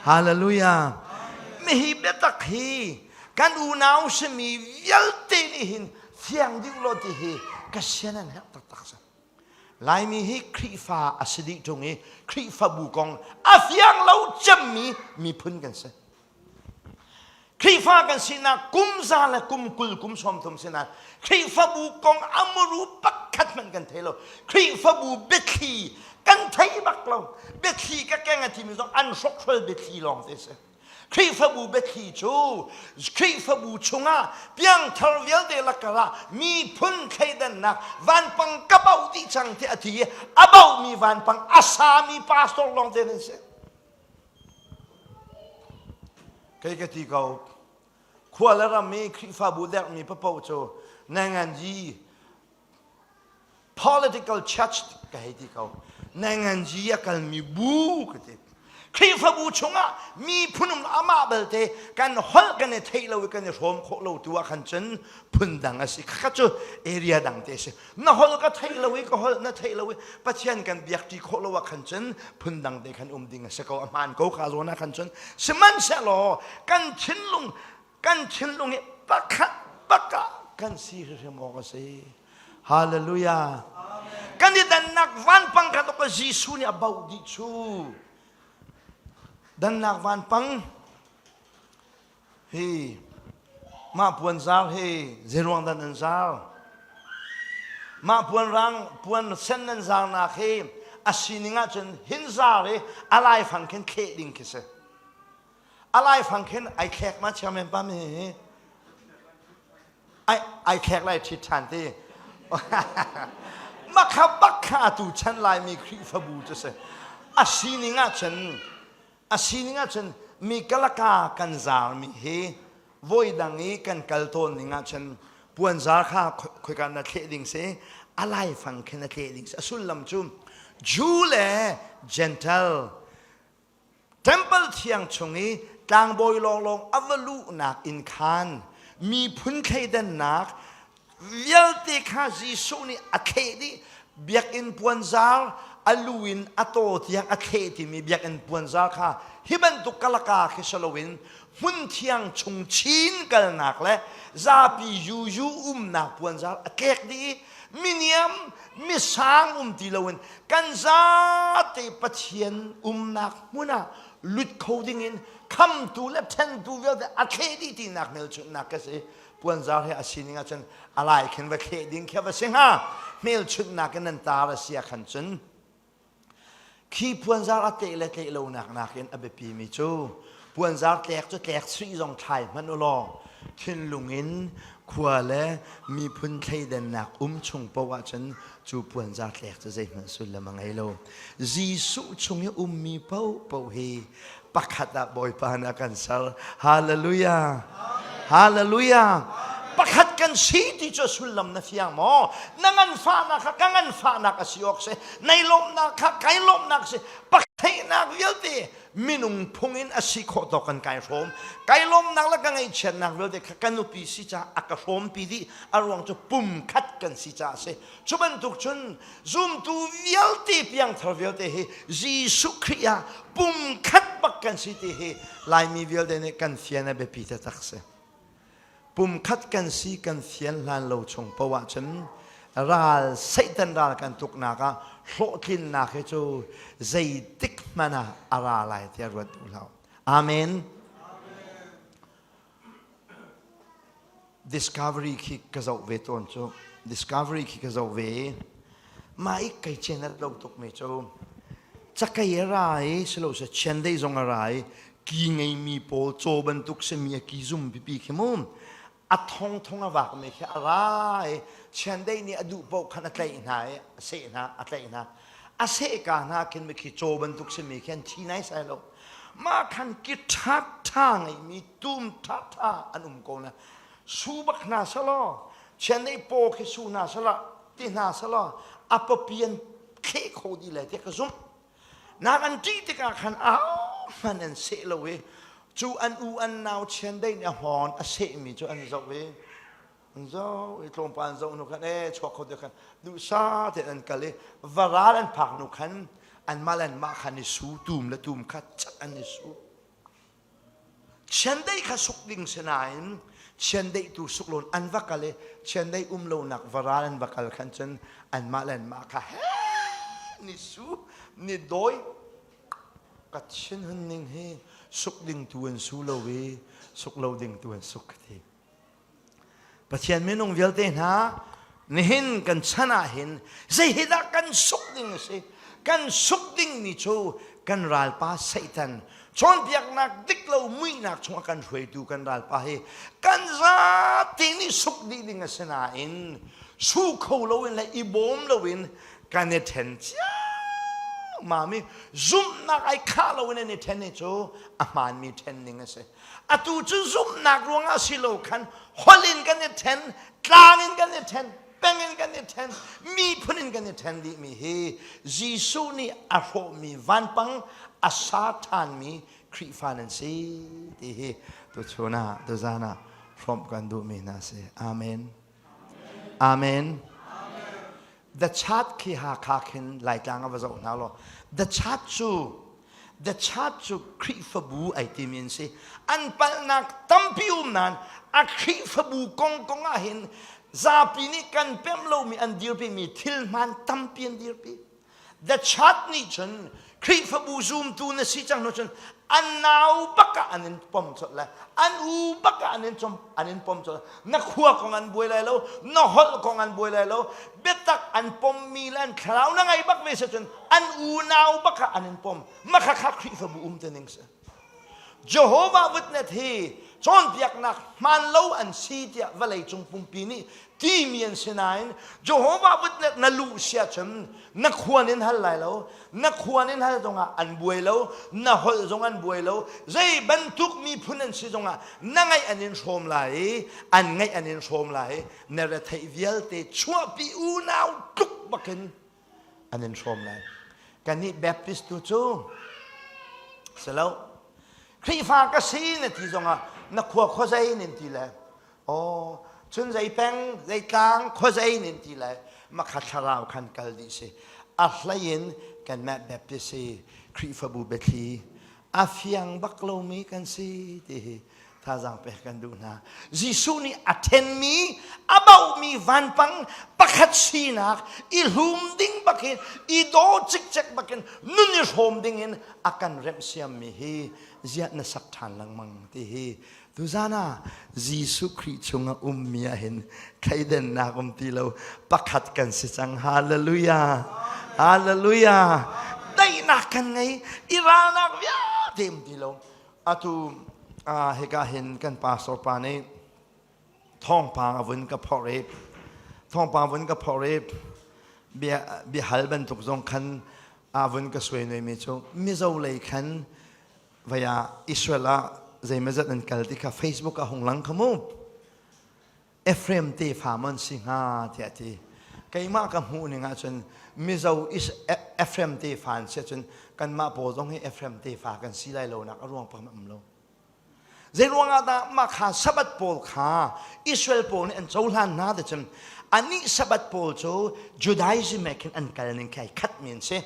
A: Hallelujah. Mihi biatak hi kan unau simi vialte nih hin fiang dih law ti hi ka sian an herh taktak si. Laimi hi Khrihfa a si dih ṭung i Khrihfabu kong a fiang lo cemmi miphun kan si. Khrihfa kan sinak kum za le kum 20 kum 30 sinak Khrihfabu kong amuru pakhat hmanh kan thei lo. Khrihfabu biathli kan thei bak lo. Biathli ka keng a timi zong an hrokhrol biathli lawng te si. Khrihfabu biathli cu Khrihfabu chungah piangthar vialte lakar ah miphun thleidannak vanpang ka bauh dih cang ti a ti i a bauhmi vanpang a sami pastor lawng te nan si. Kei ka ti ko, khua le ram i Khrihfabu derhmi papoh cu nanganji political church ka hei ti ko. Nanganji a kalmi bu ka ti. Khrihfabu chungah miphun um amah belte kan holh kan i theih lo i kan i hrawm khawh lo tu ah khan cun phundang a si. Khakha cu area dang te a si. Na holh ka theih lo i ka holh na theih lo i Pathian kan biakṭi khawh lo ah khan cun phundang te khan um ding a si ko a hmaan ko kha zawn ah khan cun sihmanhsehlaw kan thinlung kan thinlung hi pakhat bak ah kan si hrimhrim awk a si. Hallelujah. Kan i dannak vanpang kha tuk Jesuh nih a bauh dih cu. Dannak vanpang Hi mah puanzar hi zeiruang dah nan zar? Mah puanrang puan sen nan zarnak hi a sining ahcun hin zar i a laifang khin thleh ding khi si. A laifang khin ai thlek ma chairman pa mi hi ai ai thlek lai ṭhit ṭhan ti. Makha bak kha atu chan Laimi Khrihfabu cu si. A sining ahcun A sining ahcun mi kalaka kan zaarmi hi voidang i kan kal tawn ning ahcun puanzar kha khoika na thleh ding si a laifang khin a tleh ding si a sullam cu Jew le Gentile temple thiang chung i tlangbawi lawnglawng a va luhnak inn khan miphun thleidannak vialte kha Jesuh nih a thleh dih biakinn puanzar a lu in a taw tiang a thleh timi biakinn puanzar kha hi bantuk kalaka khi si loin hmun thiang chung chin kalnak le zapi yuyu umnak puanzar a tlek dih i miniam misang um ti loin kan zate Pathian umnak hmun ah lut kho dingin khamtu le ṭhentu vialte a thleh dih tinak hmelchunhnak ka si puanzar he a sining ahcun a lai khin va thleh ding khi va si hnga hmelchunhnak in nan tar a si ah khan cun khi puanzar a tleh le tleh lonak nakin a biapi mi cu puanzar tlek cu tlek sui zong thlai hmanh u law thinlung in khua le miphun thleidannak um chung paoh ahcun cu puanzar tlek cu zeihmanh sullam a ngei lo Jesuh chung i ummi paohpaoh hi pakhat ah Bawipa nih a kan ser. Hallelujah. Hallelujah. Pakhat kan si ti cu sullam na fiang maw? Na nganfahnak kha ka nganfahnak a si awk si. Nai lawmhnak kha kai lawmhnak si. Paktheihnak vialte minung phung in a si khawh tawk kan kai hrawm. Kai lawmhnak le ka ngaihchiatnak vialte kha ka nupi si caah a ka hrawmpi dih. A ruang cu pum khat kan si caah a si. Cu bantuk cun zumtu vialte piangthar vialte hi Jesuh Khrih ah pum khat bak kan si ti hi Laimi vialte nih kan fian a biapi taktak si. Pum khat kan si kan fian hlan lo chung paoh ahcun ral Satan ral kan tuknak ah hlawhtlinnak hi cu zeitik hmanh ah a ra lai tiah ruat duh hlah. Amen. Discovery khi ka zoh ve tawn cu Discovery khi ka zoh ve i mah i kai cenat lo tukmi cu. Cakei a ra i silose chiandeih zong a ra i ki ngeimi pawl caw bantuk simi a ki zum pipi khi mu a thongthong a vakmi khi a ra i chiandeih nih a duh paoh khan a tlaih hna i a seh hna a tlaih hna a seh ka hna khin mikhi caw bantuk simi khi an thi nai sai lo mah khan ki ṭha ṭha ngeimi tum ṭha ṭha an um ko na su bak hna selaw chiandeih paw khi su hna selaw ti hna selaw a pawpi an thleh kho dih lai tiah ka zumh. Nak an ṭih tikah khan ahohmanh an seh lo i cu an u an nau chiandeih nih a hmawn a sehmi cu an zoh i an zoh i tlawmpal an zoh hnu khan ee chuak kho tiah khan duhsah tein an kal i varal an phak hnu khan anmah le anmah khan i su tum le tum kha chat an i su. Chiandeih kha suk ding si nain chiandeih tu suk loin an va kal i chiandeih um lonak varal an va kal khan cun anmah le anmah kha he ni su ni dawi ka thinhun ning hi suk ding tu an su lo i suk lo ding tu an suk ka ti. Pathian minung vialte hna nihin kan chan ah hin zei hi dah kan suk ding a si? Kan suk ding mi cu kan ralpa Satan cawnpiaknak dik lo muihnak chungah kan hruaitu kan ralpa hi kan zate nih suk dih ding a si nain su kho loin le i bawm loin kan i ṭhen ciammam i zumhnak ai khah loin an i ṭhen hi cu a hmaanmi ṭhen ning a si. Atu cu zumhnak ruangah si lo khan holh in kan i ṭhen, tlang in kan i ṭhen, peng in kan i ṭhen, miphun in kan i ṭhen dihmi hi Jesuh nih a hrawhmi vanpang a sa ṭhanmi Khrihfa nan si ti hi tuchun ah tuzan ah hrawmh kan duhmi hna si. Amen. Amen. The Chat khi Hakha khin Laitlang a va zoh hna law The Chat cu The Chat cu Khrihfabu ai timi an si. An palhnak tampi um nain a Khrihfabu kong kong ah hin zapi nih kan pemh lomi an dirpimi thil hmaan tampi an dirpi. The Chat nih cun Khrihfabu zumtu na si cang hnu cun an nau bak ah an in pom colh lai an u bak ah an in com an in pom colh na khua kong an buai lai lo na holh kong an buai lai lo biatak an pommi le an thlarau na ngei bak ve si cun an unau bak ah an in pom makha kha Khrihfabu um te ning si Jehovah Witness hi cawnpiaknak hmaan lo an si tiah vawlei cung pumpi nih timi an si nain Jehovah Witness na luh sia cun na khuan in hal lai lo na khuan in hal zongah an buai lo na holh zong an buai lo zei bantuk miphun an si zongah na ngaih an in hrawm lai i an ngaih an in hrawm lai i na retheih vialte chuahpi unau tluk bakin an in hrawm lai. Kannih Baptist tu cu si lo. Khrihfa ka si na ti zongah na khua khuazei nin ti le aw cun zei peng zei tlang khuazei nin ti le makha thlarau khan kal dih si. A hlei in kanmah Baptist hi Khrihfabu biathli a fiang bak lomi kan si ti hi thazaang pek kan duh hna. Jesuh nih a ṭhenmi, a bauhmi vanpang pakhat sinak i hlum ding bakin, i daw cikcek bakin, nun i hrawm dingin a kan remhsiammi hi ziah na sak ṭhan lengmang ti hi tuzan ah Jesuh Khrih chungah ummi ah hin thleidannak um ti lo pakhat kan si cang. Hallelujah! Hallelujah! Daihnak kan ngei, i ralnak vialte um ti lo. Atu hika hin kan pastor pa nih thawngpang a vun ka phorh i thawngpang vun ka phorh i bia biahal bantuk zong khan a vun ka suai mi cu Mizo lei khan vaya Israel ah zeimazat an kal ti kha Facebook ah hung lang kha mu Ephraim tefa maw an si hnga tiah a ti. Keimah ka hmuh ning ahcun Mizo is Ephraim tefa an si ahcun kanmah pawl zong hi Ephraim tefa kan si lai lonak a ruang pakhat um lo. Zei ruangah dah mah kha Sabbath pawl kha Israel pawl nih an cohlan hna ti cun anih Sabbath pawl cu Judaism he khin an kal ning khi ai khat mi an si.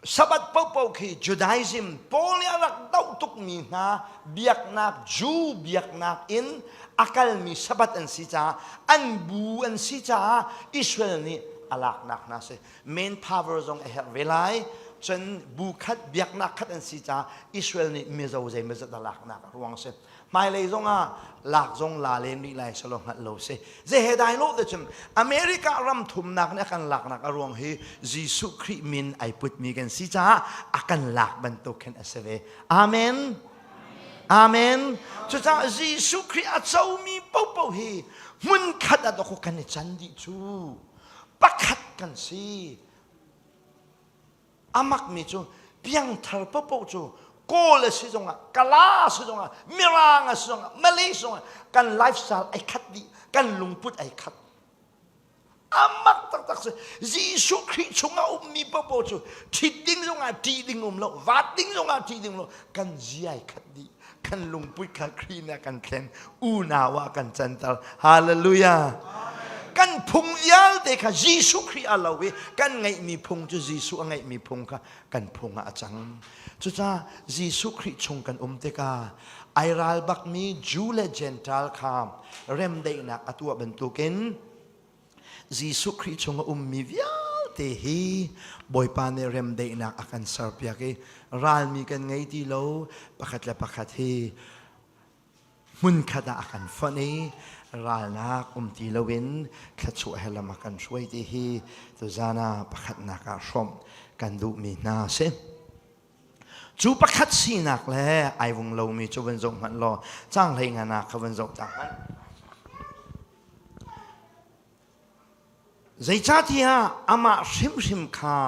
A: Sabbath paohpaoh khi Judaism Paul nih a rak doh tukmi hna biaknak Jew biaknak in a kalmi Sabbath an si caah an bu an si caah Israel nih a laknak hna si. Main power zong a herh ve lai. Cun bu khat biaknak khat an si caah Israel nih Mizo zeimawzat a laknak a ruang si. Hmailei zongah lak zong la len rih lai selaw hngalh lo si. Zei he dai lo te cun America ram thumnak nih a kan laknak a ruang hi Jesuh Khrih min ai putmi kan si caah a kan lak bantuk khin a si ve. Amen. Amen. Cucaah Jesuh Khrih a comi paohpaoh hi hmun khat ah dawk kan i can dih cu. Pakhat kan si. A makmi cu piangthar paohpaoh cu Kawl a si zongah, Kala a si zongah, Mirang a si zongah, Malay zongah kan lifestyle ai khat dih, kan lungput ai khat. A mak taktak si. Jesuh Khrih chungah ummi paohpaoh cu ṭhit ding zongah ṭih ding um lo, vaat ding zongah ṭih ding lo, kan zia ai khat dih. Kan lungput kha Khrih nih a kan thlen, unau ah kan canter. Hallelujah. Kan phung vialte kha Jesuh Khrih a lo i kan ngeihmi phung cu Jesuh a ngeihmi phung kha kan phung ah a cang. Cucaah Jesuh Khrih chung kan um tikah ai ral bakmi Jew le Gentile kha remdaihnak a tuah bantukin Jesuh Khrih chung a ummi vialte hi Bawipa nih remdaihnak a kan serpiak i ralmi kan ngei ti lo pakhat le pakhat hi hmunkhat ah a kan fonh i ralnak um ti loin thluachuah he lam a kan hruai ti hi tuzan ah pakhatnak ah hrawmh kan duhmi hna a si. Cu pakhat sinak le ai vung lomi cu van zoh hmanh law caang hlei ngan ah kha van zoh ta hmanh. Zeicahtiah amah hrimhrim kha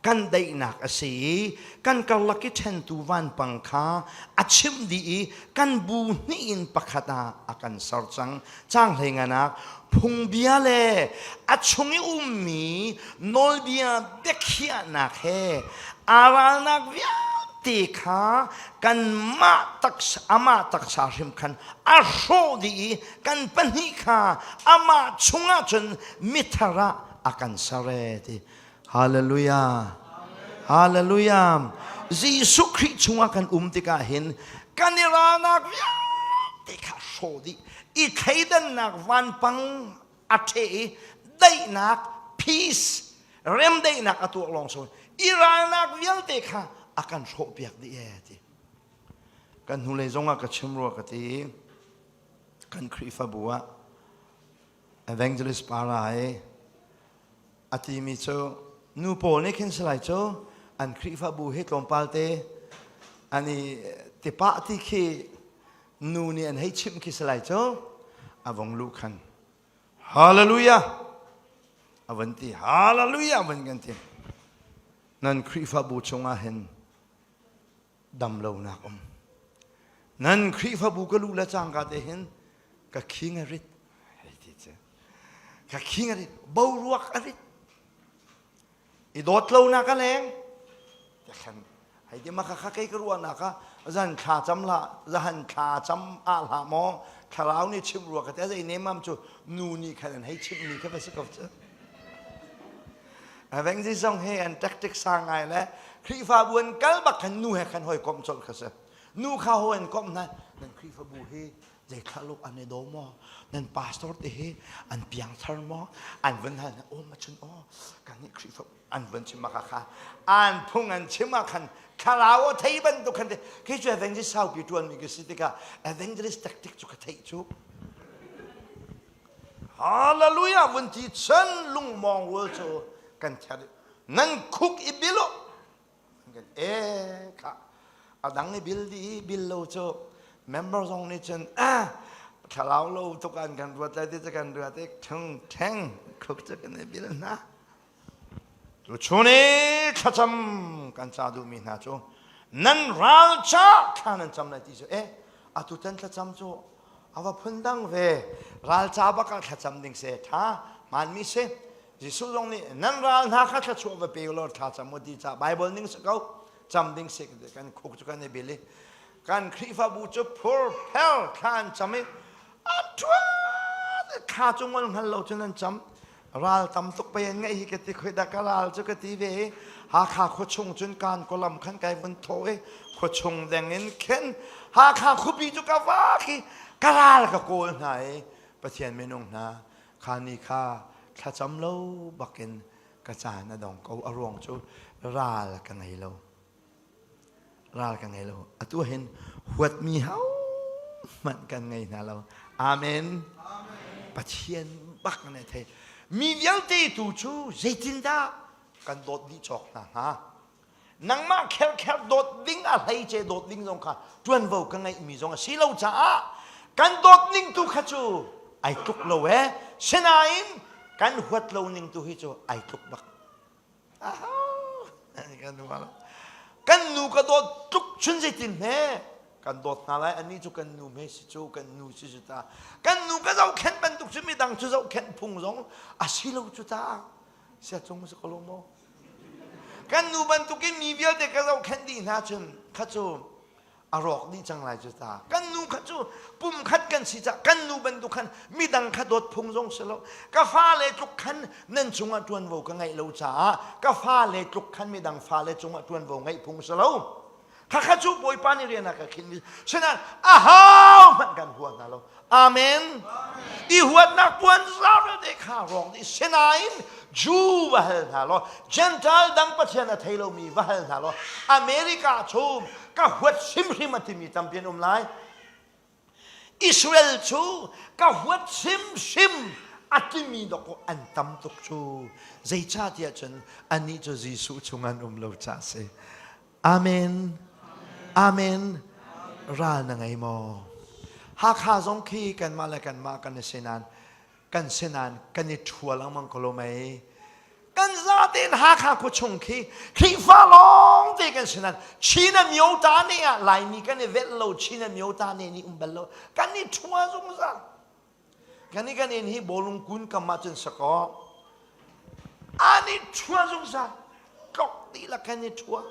A: kan daihnak a si i kan karlak i ṭhentu vanpang kha a chimh dih i kan bu hnih in pakhat ah a kan ser cang. Caang hlei nganak phungbia le a chung i ummi nawlbia biakhiahnak he aa ralnak vialte kha kanmah taksa amah taksa hrim khan a hrawh dih i kan pahnih kha amah chungah cun mithar ah a kan ser e ti. Hallelujah. Hallelujah. Jesuh Khrih chungah kan um tikah hin kan i ralnak vialte kha hrawh dih i thleidannak vanpang a ṭheh i daihnak peace remdaihnak a tuah lawng so i ralnak vialte kha a kan hrawhpiak dih e ti. Kan hnulei zongah ka chim rua ka ti. Kan Khrihfabu ah evangelist para i a timi cu nu pawl nih khin salai cu an Khrihfabu hi tlawmpal te an i tipah ti khi nu nih an hei chimh khi salai cu a vong luh khan hallelujah a van ti hallelujah a van kan ti nan Khrihfabu chungah hin damlonak um. Nan Khrihfabu ka luh le cangka te hin ka khing a rit. Hei ti cu. Ka khing a rit. Boruak a rit. I dawt lonak a leng. Khan hei ti ma kha kei ka ruahnak ah zan thla cam la zahan thla cam a hlah maw thlarau nih chim rua ka te zei nemam cu nu nih khan an hei chimh mi kha va si ko cu Aveng zi zong he an tactic sang ngai le Khrihfabu an kal bak khan nu he khan hoi komh colh kha si. Nu kha ho an komh hna nan Khrihfabu hi zei luk an i do maw nan pastor te hi an piangthar maw an vun hal hna aw ma chun aw kan nih Khrihfa an vun chim kha kha an phung an chim ah khan thlarau a thei bantuk khan khi cu evangelist saupi tuan mi ka si tikah evangelist tactic cu ka theih cu Hallelujah vun ti cun lungmawng rual cu kan ther nan khuk i bil u kan e kha a dang i bil di bil lo cu member zong nih cun ah thlarau lo tuk an kan ruat lai ti cu kan ruat i thung theng khuk cu kan i bil hna tu chun i thlacam kan ca duhmi hna cu nan ral ca thla nan cam lai ti cu e atu tan thlacam cu A va phundang ve. Ralca bak ah thlacam ding se tha hmaanmi si. Jesuh zong nih nan ral hna kha thluachuah va pe law thla cam u ti ca Bible ning si ko. Cam ding si kan khuk cu kan i bil i kan Khrihfabu cu phur pher thla an cam i a ṭuan thla cu ngol hngal lo cun an cam. Ral tam tuk pei an ngeih hi ka ti khoi dah ka ral cu ka ti ve i Hakha khuachung cun kan kawlam khan kai vun thaw i khuachung deng in khin Hakha khuapi cu ka vak i ka ral ka kawl hna i Pathian minung hna kha ni kha thlacam lo bakin ka caan a dong ko a ruang cu. Ral ka ngei lo. Ral ka ngei lo. Atu hin huatmi ho hmanh kan ngei hna lo. Amen. Pathian bak ne thei. Mi vialte tu cu zeitindah kan dawt dih cawk hna hnga? Nangmah kherkher dawt ding a hleice dawt ding zong kha ṭuanvo ka ngeihmi zong a si lo caah kan dawt ning tu kha cu ai tluk lo ee. Sinain kan huat lo ning tu hi cu ai tluk bak. Kan nu ka dawt tluk chun zeitin hme kan dawt hna lai ani cu kan nu hme si cu kan nu si cu ta kan nu ka zohkhenh bantuk cu midang cu zohkhenh phung zong a si lo cu ta sia cung si ko lo maw Kan nu bantukin mi vialte ka zohkhenh dih hna cun kha cu a rawk dih cang lai cu ta. Kan nu kha cu pumkhat kan si cah kan nu bantuk khan midang kha dawt phung zong si lo. Ka fale tluk khan nan cungah ṭuanvo ka ngeih lo caah ka fale tluk khan midang fale cungah ṭuanvo ngeih phung si lo. Khakha cu Bawipa nih rian a ka khinh sinain aho hmanh kan hua hna lo. Amen. I huatnak puan vialte kha rawk dih sinain Jew va hal hna law Gentile dang Pathian a thei lomi va hal hna law America chung ka huat hrimhrim a timi tampi an um lai. Israel cu ka huat hrimhrim a timi dawk an tam tuk cu. Zeicahtiah cun annih cu Jesuh chung an um lo caah a si. Amen. Amen. Ral na ngei maw? Hakha zong khi kanmah le kanmah kan i sinan kan sinan kan i ṭhua lengmang ko lo mei. Kan zatein Hakha khua chung khi Khrihfa lawng te kan sinan Chin a myo ta ne ah Laimi kan i velh lo Chin a myo ta ne nih um bal lo kan i ṭhua zungzal. Kan i kan in hi bawlung kun kam ah cun sakaw an i ṭhua zungzal tlok dihlak kan i ṭhua.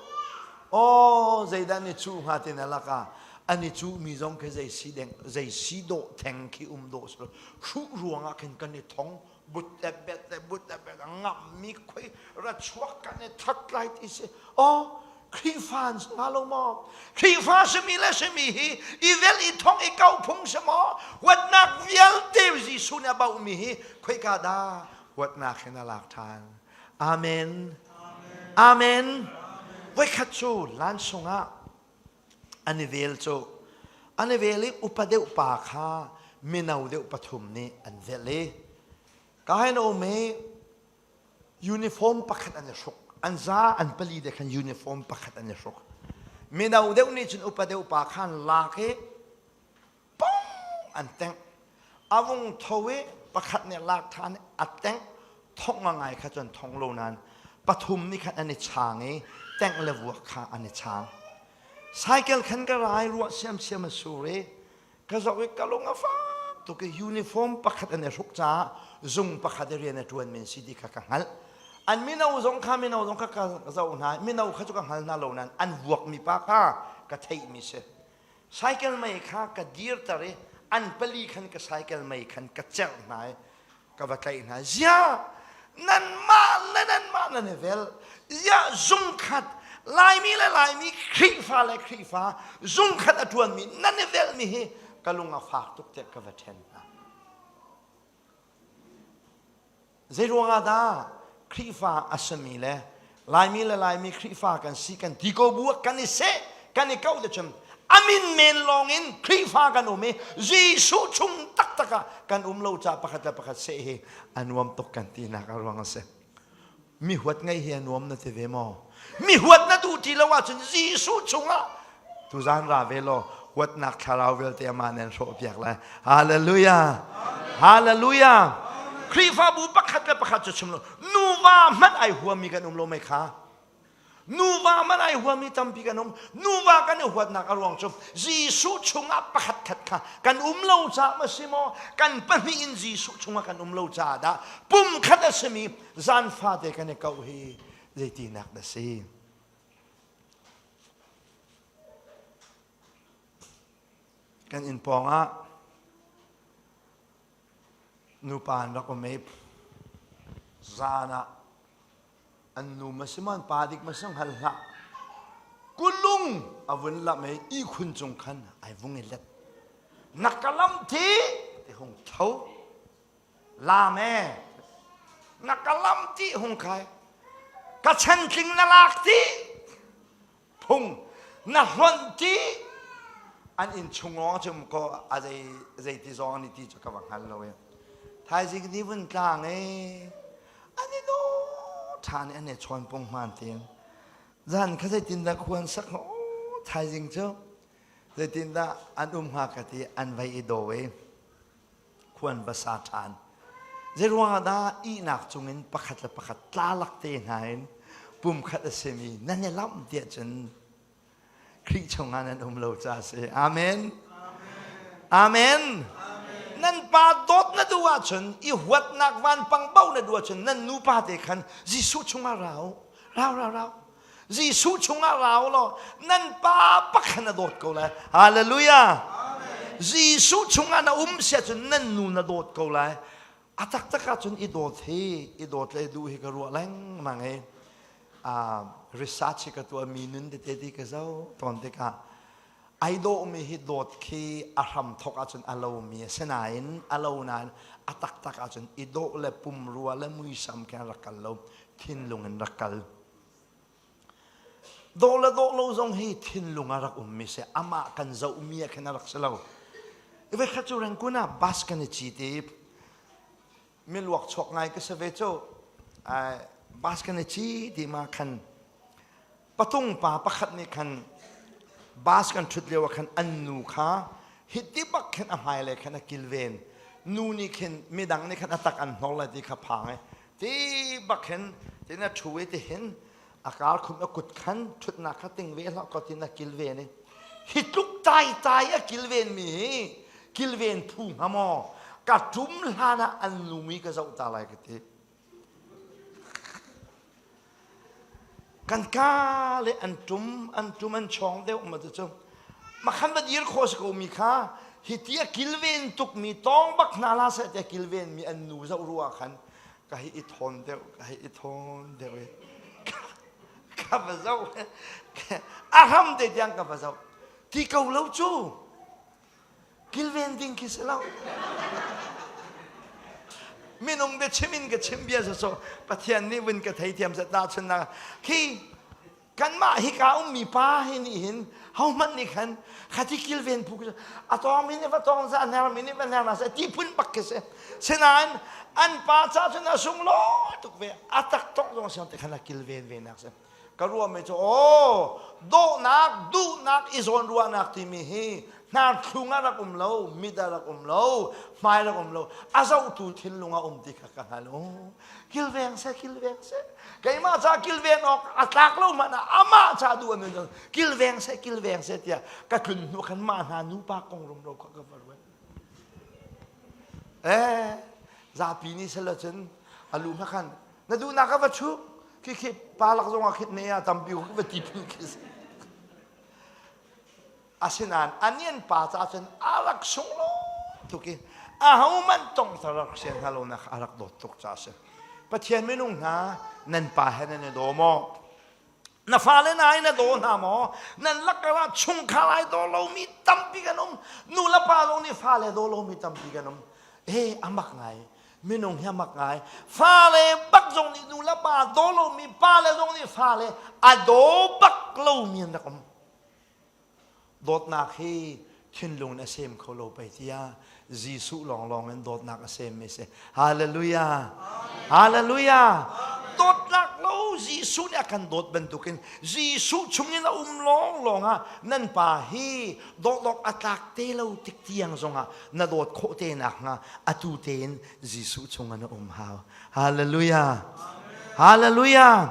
A: Aw zeidah an i cuh hnga ti na lakah an i cuhmi zong khi zei si deng zei si dawh theng khi um dawh si lo hruh ruangah khin kan i thong but le bet le but le bet a ngammi khoi ra chuak kan i that lai ti si aw Khrihfa an si hnga lo maw Khrihfa simi le simi hi i vel i thong i kau phung si maw huatnak vialte Jesuh nih a bauhmi hi khoika dah huatnak hin a lak ṭhan Amen Amen voikhat cu lan sungah an i vel cu an i vel i upa deuh pa kha mino deuh pathum nih an velh i ka hin a um i uniform pakhat an i hruk an za an pali te khan uniform pakhat an i hruk mino deuh nih cun upa deuh pa khan lak i pong an tengh a vung tho i pakhat nih lak than a tengh thong ngai kha cun thong lo nain pathum nih khan an i chang i tengh le vuak kha an i chang cycle khan ka rai ruah siamsiam a sur i ka zoh i ka lung a fak tuk i uniform pakhat an i hruk caah zung pakhat i rian a ṭuan men si ti kha ka hngalh an mino zong kha mino zong kha ka zoh hna mino kha cu ka hngal hna lo nain an vuakmi pa kha ka theihmi si Cycle mei kha ka dirter i an pali khan ka cycle mei khan ka cerh hna i ka va tlaih hna. Ziah nanmah le nanmah nan i vel. Ziah zungkhat Laimi le Laimi Khrihfa le Khrihfa zungkhat a ṭuanmi nan i velhmi hi ka lung a fak tuk tiah ka va ṭhen hna. Zeiruangah dah Khrihfa a simi le Laimi le Laimi Khrihfa kan si kan ti ko bu ah kan i seh kan i koh te cun a min men lawng in Khrihfa kan um i Jesuh chung taktak ah kan um lo caah pakhat le pakhat seh hi a nuam tuk kan tinak a ruang a si. Mi huat ngeih hi a nuam na ti ve maw? Mi huat na duh ti lo ahcun Jesuh chungah tuzan ra ve law huatnak thlarau vialte amah nan hrawh piak lai. Hallelujah. Hallelujah. Khrihfabu pakhat le pakhat cu chim lo nuva hmanh ai huami kan um lo mei kha. Nuva hmanh ai huami tampi kan um. Nuva kan i huatnak a ruang cu Jesuh chungah pakhat khat kha kan um lo caah ma si maw? Kan pahnih in Jesuh chungah kan um lo caah dah pum khat a simi zan fate kan i koh hi zeitinak dah si? Kan inn pawng ah nupa an rak um i zan ah An nu ma si maw an pa dik ma si hngal hlah. Kulung a vun lamh i ihkhun cung khan ai vung i let. Na ka lam thi ti hung tho. Lam e. Na ka lam ti hung khai. Ka chantling na lak ti phung na hlonh ti an inn chung lawng cu ko a zei zei ti zong an i ti cu ka va hngal lo e. Thaizing ni vun tlang e an i no ṭhan i an i chawn pung hmaan tein zan kha zeitindah khua an sak hnga thaizing cu zeitindah an um hnga ka ti an vai i daw i khua an va sa ṭhan. Zeiruangah dah ihnak cungin pakhat le pakhat tlalak te hna in pumkhat a simi nan i lamh tiah cun Khrih chungah nan um lo ca a si. Amen. Amen. Nan pa dawt na duh ahcun i huatnak vanpang bo na duh ahcun nan nupa te khan Jesuh chungah rau. Rau rau rau. Jesuh chungah rau law nan pa pakhat na dawt ko lai. Hallelujah. Jesuh chungah na um sia cun nan nu na dawt ko lai. A taktak ahcun i dawt hi i dawt le duh hi ka ruah lengmang i research hi ka tuah mi nun tete ti ka zoh tawn tikah ai dawhmi hi dawt khi a hram thawk ahcun a lomi a si nain a lo nain a taktak ahcun i dawh le pumrua le muisam khin rak kal lo thinlung in rak kal. Dawh le dawh lo zong hi thinlung ah rak ummi si amah kan zohmi ah khin a rak si lo. Voikhat cu Rangoon ah bus kan i cit i miluak chuak ngai ka si ve cu bus kan i cit i ma khan patung pa pakhat nih khan bus kan ṭhut lio ah khan an nu kha hiti bak khin a hmailei khan a kilven nu nih khin midang nih khan a tak an hnor lai ti kha phang i ti bak hin tin a ṭhu i ti hin a kar khum a kut khan ṭhutnak kha ting ve hlah ko tin a kilven i hi tluk tai tai a kilven mi hi kilven phu hnga maw ka ṭum hlan ah an nu mi ka zoh ta lai ka ti Kan ka le an ṭum an ṭum an chawng deuh ma cu makhan va dir khawh si ko mi kha hi ti a kilven tuk mi tawng bak hna la seh ti kilven mi an nu zoh ruah khan ka hi i thawn deuh ka hi i thawn deuh i ka va zoh a hram te tiang ka va zoh ti ko lo cu Kilven ding khi si lo. Minung biachim in ka chim bia so Pathian nih vun ka theithiam seh tahchunhnak khi kanmah hika ummi pa hi nih hin hohmanh nih khan khati kilven phu a tawng mi nih va tawng seh a hner mi nih va hner hna seh ti phun bak khi si sinain an pa ca cun a sunglawi tuk ve a tak tong zong siang te khan a kilven ve nak si Ka ruahmi cu aw dawhnak duhnak i zawnruahnak timi hi hnarthlung ah rak um lo mit ah rak um lo hmai rak um lo a zohtu thinlung ah um ti kha ka hngal aw kilveng seh kilveng seh keimah ca kilven awk a tlak lo hmanh ah amah ca duh an nun kilveng seh kilveng seh tiah ka tlun hnu khan mah hna nupa kong rumro kha ka va ruat eh zapi nih sel cun a lu hma khan na duhnak ka va chuh khi khi pa lak zong ah khit ne ah tampi ko va ti phi khi si asinain anian pa ca cun a rak sunglawi tuk i ahohmanh tong ta rak sian hna lo nak a rak dawt tuk ca si Pathian minung hna nan pa he nan i daw maw na fale na in na daw hna maw nan lakar ah chungkhar ai daw lomi tampi kan um nu le pa zong nih fale daw lomi tampi kan um eh amak ngai Minung hi a mak ngai. Fale bak zong nih nu le pa daw lomi, pale zong nih fale a daw bak lomi an rak um. Dawtnak hi thinlung in a sem kho lo pei tiah Jesuh lawnglawng in dawtnak a semmi si. Hallelujah. Hallelujah. Dawtnak lo Jesuh nih a kan dawt bantukin Jesuh chungin a um lawnglawng ah nan pa hi dawt awk a tlak te lo tik tiang zongah na dawt khawh te nakhnga atu tein Jesuh chungah na um hau. Hallelujah. Hallelujah.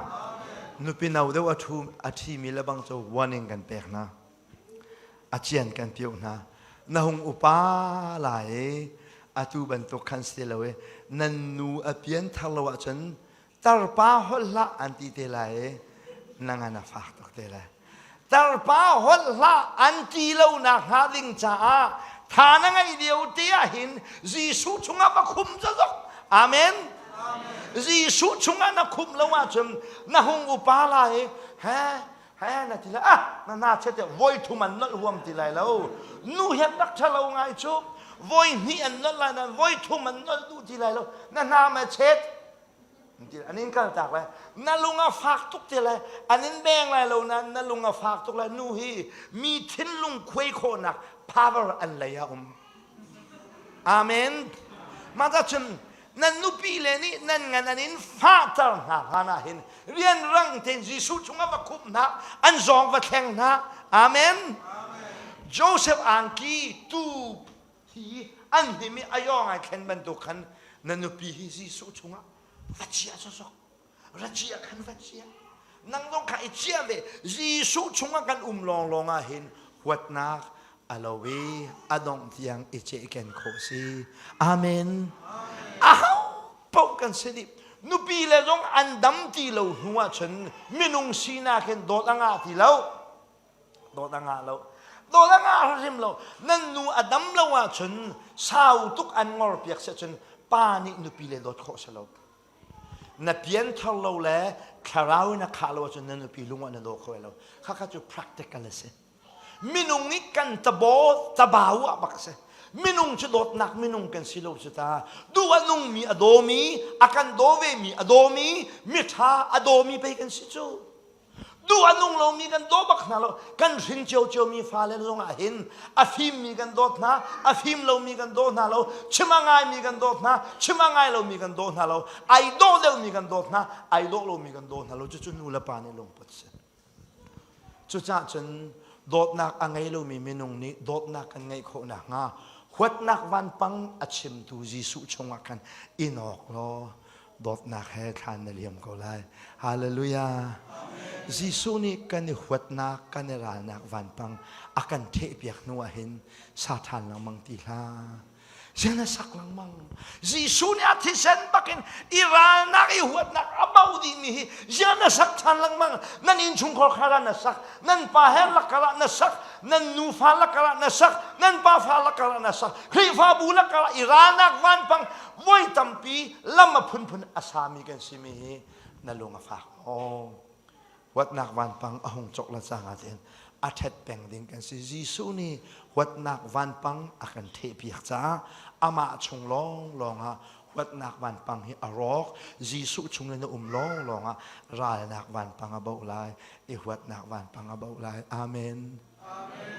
A: Nupi no deuh a thu a ṭhimi le bang cu warning kan pek hna. A cian kan pioh hna. Na hung upa lai i atu bantuk khan si lo i nan nu a pian thar lo ahcun Tarpa holh hlah an ti te lai i na ngan a fak tuk te lai. Tarpa holh hlah an ti lo nak hnga ding caah tha na ngeih lio te ah hin Jesuh chungah va khum zazok. Amen. Jesuh chungah na khum lo ahcun na hung upa lai i he he na ti lai ah na na chet voi thum an nolh huam ti lai lo nu hian rak ṭha lo ngai cu voi hnih an nolh lai nan voi thum an nolh duh ti lai lo na hna ma chet. An in kal tak lai. Na lung a fak tuk te lai. An in beng lai lo nain na lung a fak tuk lai. Nu hi mi thinlung khuai khawhnak power an lei ah um. Amen. Mah cun nan nupi le nih nan ngan an in fahter hna hlan ah hin rianrang tein Jesuh chungah va khumh hna, an zawng va thleng hna. Amen. Joseph angki tu hi an hnim i a yawng ai thlen bantuk khan na nupi hi Jesuh chungah va chia sawsawk ra chia khan va chia nang zong kha i chia ve Jesuh chungah kan um lawnglawng ah hin huatnak a lo i a dongh tiang i cehken khawh si amen aho paoh kan si dih nupi le zong an dam ti lo hnu ah cun minung sinak hin dawt a ngah ti lo dawt a ngah lo dawt a ngah hrim lo nan nu a dam lo ahcun sau tuk an ngor piak si cun pa nih nupi le dawt khawh si lo na pian thar lo le thlarau in a khah lo ahcun na nupi lung ah na daw kho lo khakha cu practical a si minung i kan tabo tabau ah bak si minung cu dawtnak minung kan si lo cu ta duh a nungmi a dawmi a kan daw ve mi a dawmi miṭha a dawmi pei kan si cu duh a nung lomi kan daw bak hna lo kan hrin ciocio mi fale zong ah hin a fimmi kan dawt hna a fim lomi kan daw hna lo chim a ngaimi kan dawt hna chim a ngai lomi kan daw hna lo ai dawh deuhmi kan dawt hna ai dawh lomi kan daw hna lo cucu nu le pa nih lungput si Cucaah cun dawtnak a ngei lomi minung nih dawtnak kan ngeih khawh nakhnga huatnak vanpang a chimtu Jesuh chungah khan i nawk law dawtnak he thlan na liam ko lai. Hallelujah. Jesuh nih kan i huatnak, kan i ralnak vanpang a kan thehpiak hnu ah hin sa ṭhan lengmang ti hlah. Zian a sak lengmang. Jesuh nih a thisen bakin i ralnak i huatnak a bo dihmi hi zian a sak ṭhan lengmang. Nan innchungkhar khar ah na sak, nan pa he lakar ah na sak, nan nufa lakar ah na sak, nan pafa lakar ah na sak, Khrihfabu lakar ah i ralnak vanpang voi tampi lam a phunphun a sami kan simi hi na lung a fak maw? Huatnak vanpang a hung cawk le cang ahcun a ṭhet peng ding kan si. Jesuh nih huatnak vanpang a kan ṭhehpiak caah amah chung lawnglawng ah huatnak vanpang hi a rawk. Jesuh chung in a um lawnglawng ah ralnak vanpang a boh lai i huatnak vanpang a boh lai. Amen.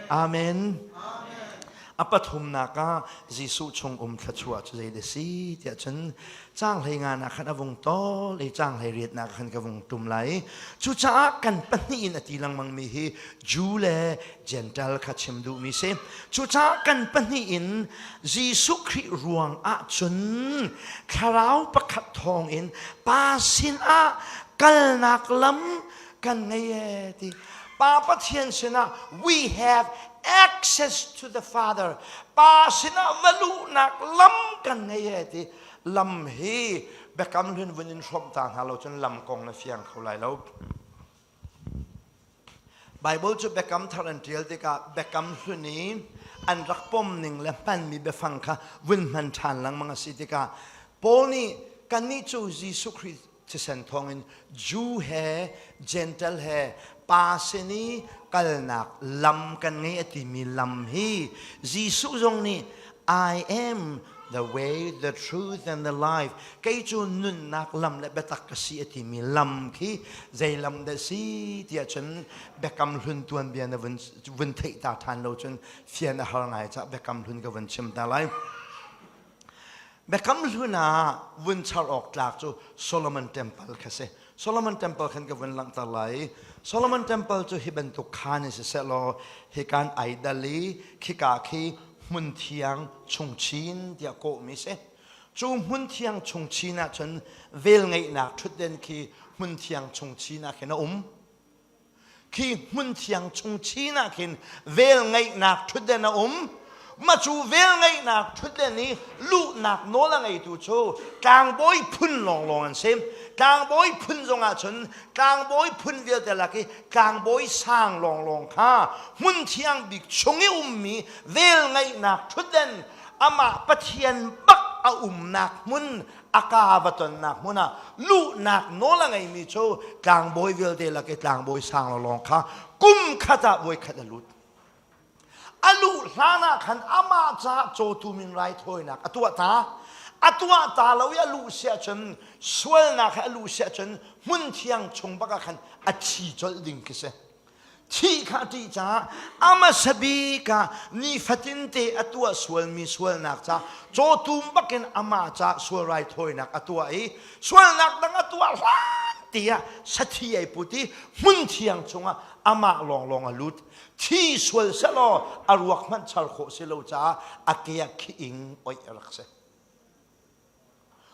A: Amen. A pathumnak ah Jesuh chung um thluachuah cu zei si tiah cun caang hlei nga nak khan a vung tawl i caang hlei riatnak khan ka vung tum lai. Cucaah kan pahnih in a ti lengmang mi hi Jew le Gentile kha chim duhmi si. Cucaah kan pahnih in Jesuh Khrih ruang ah cun thlarau pakhat thawng in Pa sin ah kalnak lam kan ngei e ti Pa Pathian sinah we have access to the Father Pa sinah va luhnak lam kan ngei e ti lam hi biakam hlun vun in hrawmh ta hna lo cun lam kong na fiang kho lai lo Bible cu biakam thar an ṭial tikah biakam hlun i an rak pom ning le hmanmi biafang kha vun hman ṭhan lengmang a si tikah Paul nih kannih cu Jesuh Khrih thisen thawngin Jew he Gentle he pa sin i kalnak lam kan ngei a timi lam hi Jesuh zong nih I am the way, the truth and the life. Kei cu nunnak lam le biatak ka si a timi lam khi zei lam dah si tiah cun biakam hlun tuanbia na vun, vun theih ta ṭhan lo cun fian a har ngai caah biakam hlun ka vun chim ta lai. Biakam hlun ah vun char awk tlak cu Solomon Temple kha si. Solomon Temple khan ka vun langhter lai. Solomon Temple cu hi bantuk khaan in siseh law hikan ai dal i khika khi hmun thiang chungchin tiah kawhmi si. Cu hmun thiang chungchin ah cun velngeihnak ṭhutden khi hmun thiang chungchin ah khin a um. Khi hmun thiang chung chin ah khin velngeihnak ṭhutden a um. Mah cu velngeihnak ṭhutden i luhnak nawl a ngeitu cu tlangbawi phun lawnglawng an si. Tlangbawi phun zongah cun tlangbawi phun vialte lak i tlangbawi sang lawnglawng kha hmun thiang bik chung i ummi velngeihnak ṭhutden amah Pathian bak a umnak hmun a ka va tonnak hmun ah luhnak nawl a ngeimi cu tlangbawi vialte lak i tlangbawi sang lawng kha kum khat ah voi khat a lut. A luh hlan ah khan amah caah cawtu min raithawinak a tuah ta. A tuah ta lo i a luh si ahcun sualnak he a luh si ahcun hmun thiang chung bak ah khan a thi colh ding khi si. Thih kha a ṭih caah a hmasa bik ah nifatinte a tuah sualmi sualnak ca cawtum bakin amah ca sual raithawinak a tuah i sualnak dang a tuah hlan tiah sathi ai put i hmun thiang chungah amah lawnglawng a lut. Thi sual selaw a ruak hmanh char khawh si lo caah a ke ah khi ing oih a rak si.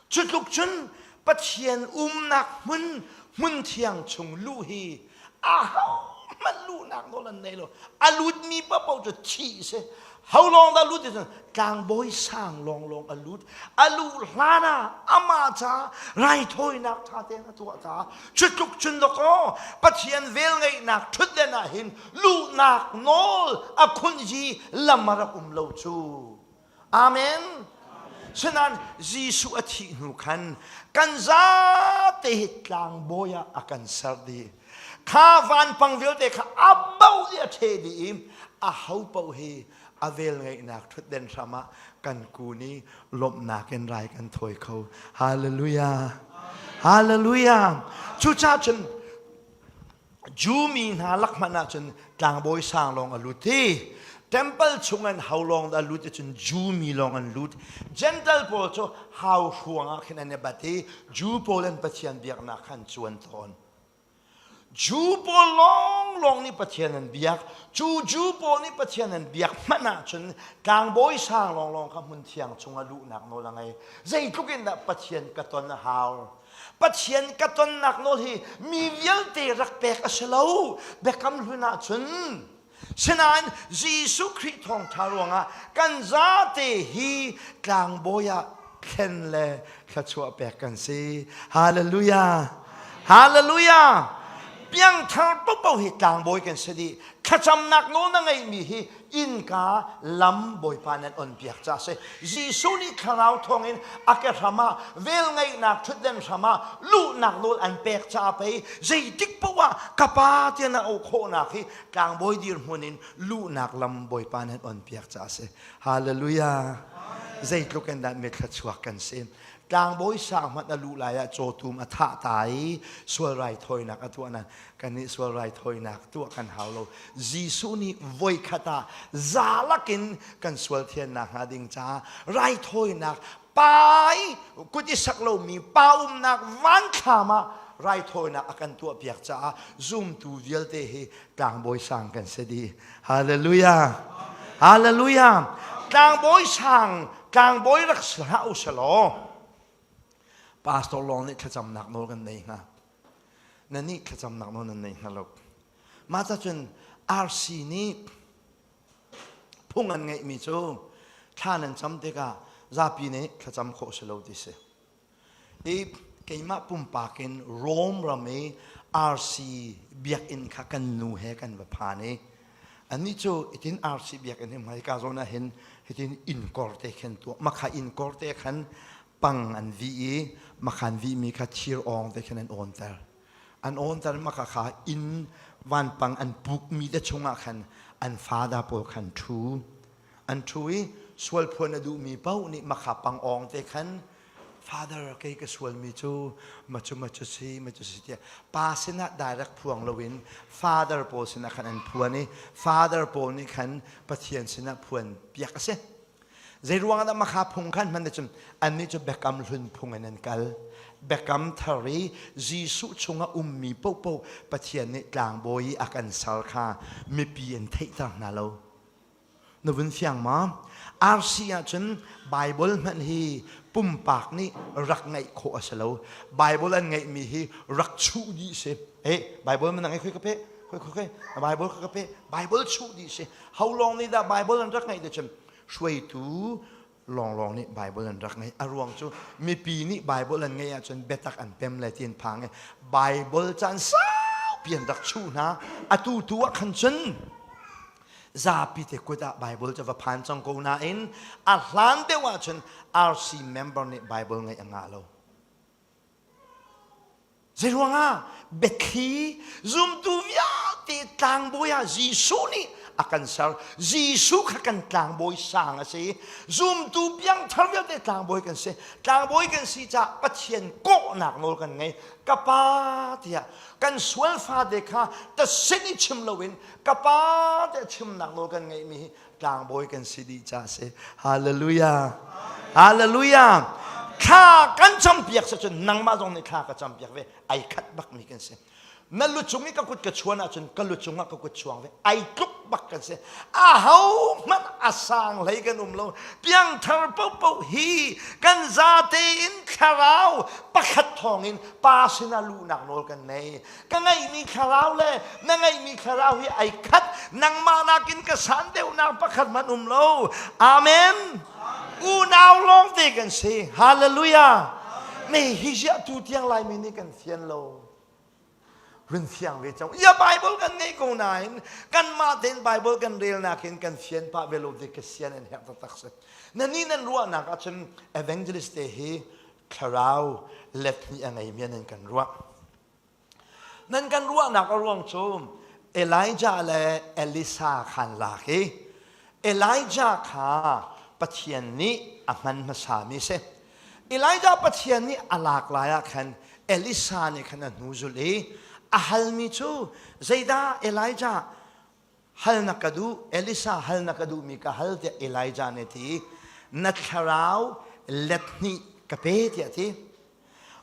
A: Cu tluk cun Pathian umnak hmun hmun thiang chung luh hi ahohmanh luhnak nawl an nei lo. A lutmi paohpaoh cu thih si. Ho lawng dah lut ti cun tlangbawi sang lawnglawng a lut. A luh hlan ah amah ca raithawinak ṭha tein a tuah caah cu tluk cun dawkaw Pathian velngeihnak ṭhutden ah hin luhnak nawl a khunzi lam a rak um lo cu. Amen. Sinain Jesuh a thih hnu khan kan zate hi tlangbawi ah a kan ser dih. Kha vanpang vialte kha a bo dih a ṭhe dih i a ho paoh hi a vel ngeihnak ṭhutden hram ah kan kun i lawmhnak in rai kan thawi kho. Hallelujah. Hallelujah. Cucaah cun Jew mi hna lak hmanh ahcun tlangbawi sang lawng a lut i temple chung an hau lawng a lut cun Jew mi lawng an lut. Gentile pawl cu hau hruang ah khin an i bat i Jew pawl an Pathian biaknak khan cuan tawn. Jew pawl lawnglawng nih Pathian an biak. Cu Jew pawl nih Pathian an biak hmanh ahcun tlangbawi sang lawnglawng kha hmun thiang chungah luhnak nawl a ngei. Zeitluk in dah Pathian ka ton a hau? Pathian ka tonnak nawl hi mi vialte rak pek a si lo. Biakam hlun ahcun Sinain Jesuh Khrih thawngṭha ruangah kan zate hi tlangbawi ah thlen le thluachuah pek kan si. Hallelujah! Hallelujah! Piangthar paohpaoh hi tlangbawi kan si dih. Thlacamnak nawl na ngeihmi hi innka lam Bawipa nan onpiak ca si. Jesuh nih thlarau thawngin a ke hram ah velngeihnak ṭhutden hram ah luhnak nawl an pek caah pei zeitik paoh ah ka pa tiah na auh khawhnak hi tlangbawi dirhmun in luhnak lam Bawipa nan onpiak caah si. Hallelujah. Zeitluk in dah mi thluachuak kan si. Tlangbawi sang hmanh a luh lai ah cawtum a thah ta i sual raithawinak a tuah nain kannih sual raithawinak tuah kan hau lo. Jesuh nih voikhat ah zalak in kan sual thiannak hnga ding caah raithawinak pai kut i sak lomi pa umnak vanthlam ah raithawinak a kan tuahpiak caah zumtu vialte hi tlangbawi sang kan si dih. Hallelujah. Hallelujah. Tlangbawi sang, tlangbawi rak si hlah u selaw pastor lawng nih thlacamnak nawl kan nei hnga. Na nih thlacamnak nawl nan nei hnga lo. Mah ca cun RC nih phung an ngeihmi cu thla nan cam tikah zapi nih thlacam khawh si lo ti si. I keimah pumpak in Rome ram i RC biakinn kha kan nu he kan va phan i annih cu itin RC biakinn hi hmaika zawn ah hin hitin innkor te khin tuah makha innkor te khan pang an vih i makhan vihmi kha thir awng te khin an awnter an awnter maka kha inn vanpang an pukmi te chungah khan an father pawl khan ṭhu an ṭhu i sual phuan a duhmi paoh nih makha pang awng te khan father kei ka sualmi cu macu macu si macu si tiah pa sinah direct phuang loin father pawl sinah khan an phuan i father pawl nih khan Pathian sinah phuan piak a si Zeiruang ah dah makha phung khan hman cun annih cu biakam hlun phung in an kal. Biakam thar i Jesuh chungah ummi paohpaoh Pathian nih tlangbawi i a kan ser kha mipi an theihter hna lo. Na vun fiang maw? RC ahcun Bible hmanh hi pumpak nih rak ngeih khawh a si lo. Bible an ngeihmi hi rak chuh dih si. Eh, Bible man ngeih khoi ka pe, khoi khoi khoi, Bible ka pe, Bible chuh dih si. Ho lawng nih dah Bible an rak ngeih te cun hruaitu lawnglawng nih Bible an rak ngeih. A ruang cu mipi nih Bible an ngeih ahcun biatak an pem le ti an phang i Bible caan saupi an rak chuh hna. Atu tu ah khan cun zapi te kut ah Bible cu va phan cang ko nain a hlan deuh ahcun RC member nih Bible ngeih a ngah lo. Zeiruangah biathli zumtu vialte tlangbawi ah Jesuh nih A kan ser. Jesuh kha kan tlangbawi sang a si. Zumtu piangthar vialte tlangbawi kan si. Tlangbawi kan si caah Pathian kawhnak nawl kan ngei. Ka pa tiah kan sual fate kha tasin i chim loin ka pa tiah chimnak nawl kan ngeihmi hi tlangbawi kan si dih ca si. Hallelujah. Hallelujah. Thla kan campiak si cun nangmah zong nih thla ka campiak ve. Ai khat bak mi kan si. Na lu cung i ka kut ka chuan ahcun ka lu cungah ka kut chuang ve. Ai tluk bak kan si. A ho hmanh a sang hlei kan um lo. Piangthar paohpaoh hi kan zate in thlarau pakhat thawngin pa sinah luhnak nawl kan nei. Ka ngeihmi thlarau le na ngeihmi thlarau hi ai khat. Nangmah nakin ka san deuhnak pakhat hmanh um lo. Amen. Unau lawng te kan si. Hallelujah. Me hi ziah tu tiang Laimi nih kan fian lo. Run fiang ve cang. Ya Bible kan ngei ko nain kanmah tein Bible kan relnak in kan fian pah ve lo te ka sian an herh taktak si. Na ni nan ruahnak ahcun evangelist te hi thlarau let hnih a ngeimi an kan ruah. Nan kan ruahnak a ruang cu Elijah le Elisa khan lak i Elijah kha Pathian nih a hman hmasami si. Elijah Pathian nih a lak lai ah khan Elisa nih khan a hnu zulh i a halmi cu zeidah Elijah hal na ka duh Elisa hal na ka duhmi ka hal tiah Elijah nih a ti na thlarau let hnih ka pe tiah a ti.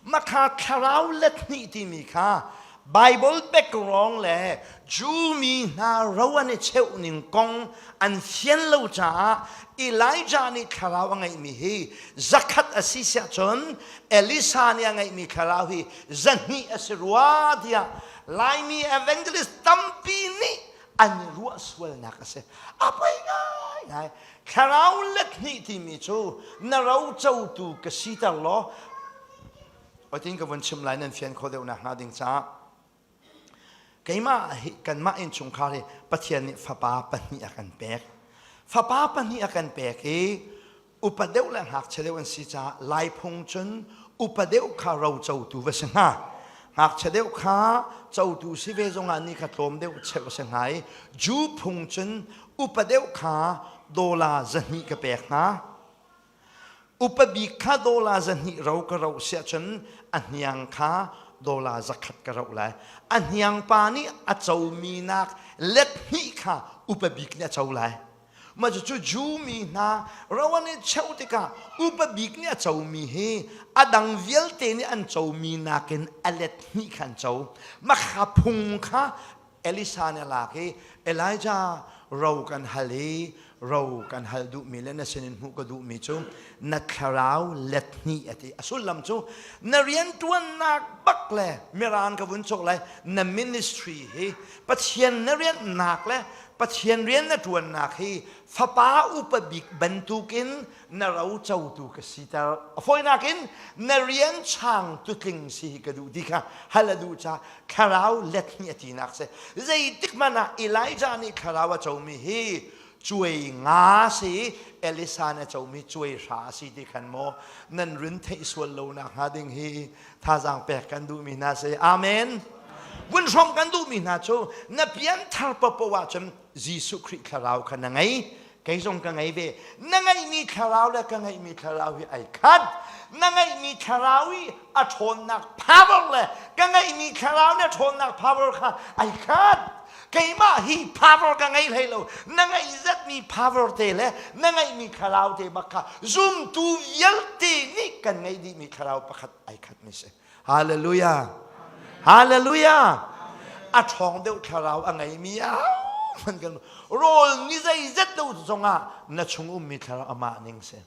A: Makha thlarau let hnih timi kha Bible background le Jew mi hna ro an i cheuh ning kong an fian lo caah Elijah nih thlarau a ngeihmi hi zakhat a si siah cun Elisa nih a ngeihmi thlarau hi zahnih a si rua tiah Laimi evangelist tampi nih an i ruah sualnak a si. A poi ngaingai. Thlarau let hnih timi cu na ro cotu ka siter law otin ka vun chim lai nan fian khawh deuh nak hnga ding caah keimah hi kanmah innchungkhar hi Pathian nih fapa pahnih a kan pek. Fapa pahnih a kan pek i upa deuh le ngakchia deuh an si caah Laiphung cun upa deuh kha ro cotu va si hnga. Ngakchia deuh kha cotu si ve zongah ni kha tlawm deuh cheuh a si hnga i Jew phung cun upa deuh kha dola zahnih ka pek hna. Upa bik kha dola zahnih ro ka roh siah cun a hniang kha dola zakhat ka roh lai. A hniang pa nih a comi nak let hnih kha upa bik nih a co lai. Mah cucu Jew mi hna ro an i cheuh tikah upa bik nih a comi hi a dang vialte nih an comi nakin a let hnih kha an co. Mah kha phung kha Elisa nih a lak i Elijah ro kan hal i ro kan hal duhmi le na sinin hmuh ka duhmi cu na thlarau let hnih a ti. A sullam cu na rianṭuannak bak le mirang ka vun cawk lai na ministry hi Pathian na rianhnak le Pathian rian na ṭuannak hi fapa upa bik bantukin na ro cotu ka siter. A fawinak in na rian chang tutling si hi ka duh ti kha hal a duh ca thlarau let hnih a tinak si. Zeitik hmanh ah Elijah nih thlarau a comi hi cuai nga si Elisa nih a comi cuai hra a si ti khan maw nan run theih sual lo nak hnga ding hi thazaang pek kan duhmi hna si. Amen. Vun hrawm kan duhmi hna cu na pianthar paohpaoh ahcun Jesuh Khrih thlarau kha na ngei. Kei zong ka ngei ve. Na ngeihmi thlarau le ka ngeihmi thlarau hi ai khat. Na ngeihmi thlarau i a ṭhawnnak power le ka ngeihmi thlarau le ṭhawnnak power kha ai khat. Keimah hi power ka ngei hlei lo. Na ngeih zatmi power te le na ngeihmi thlarau te bak kha zumtu vialte nih kan ngeih dihmi thlarau pakhat ai khatmi si. Hallelujah. Hallelujah. A ṭhawng deuh thlarau a ngeimi man kan rawl ni zeizet lo zongah na chung ummi thlarau amah ning si.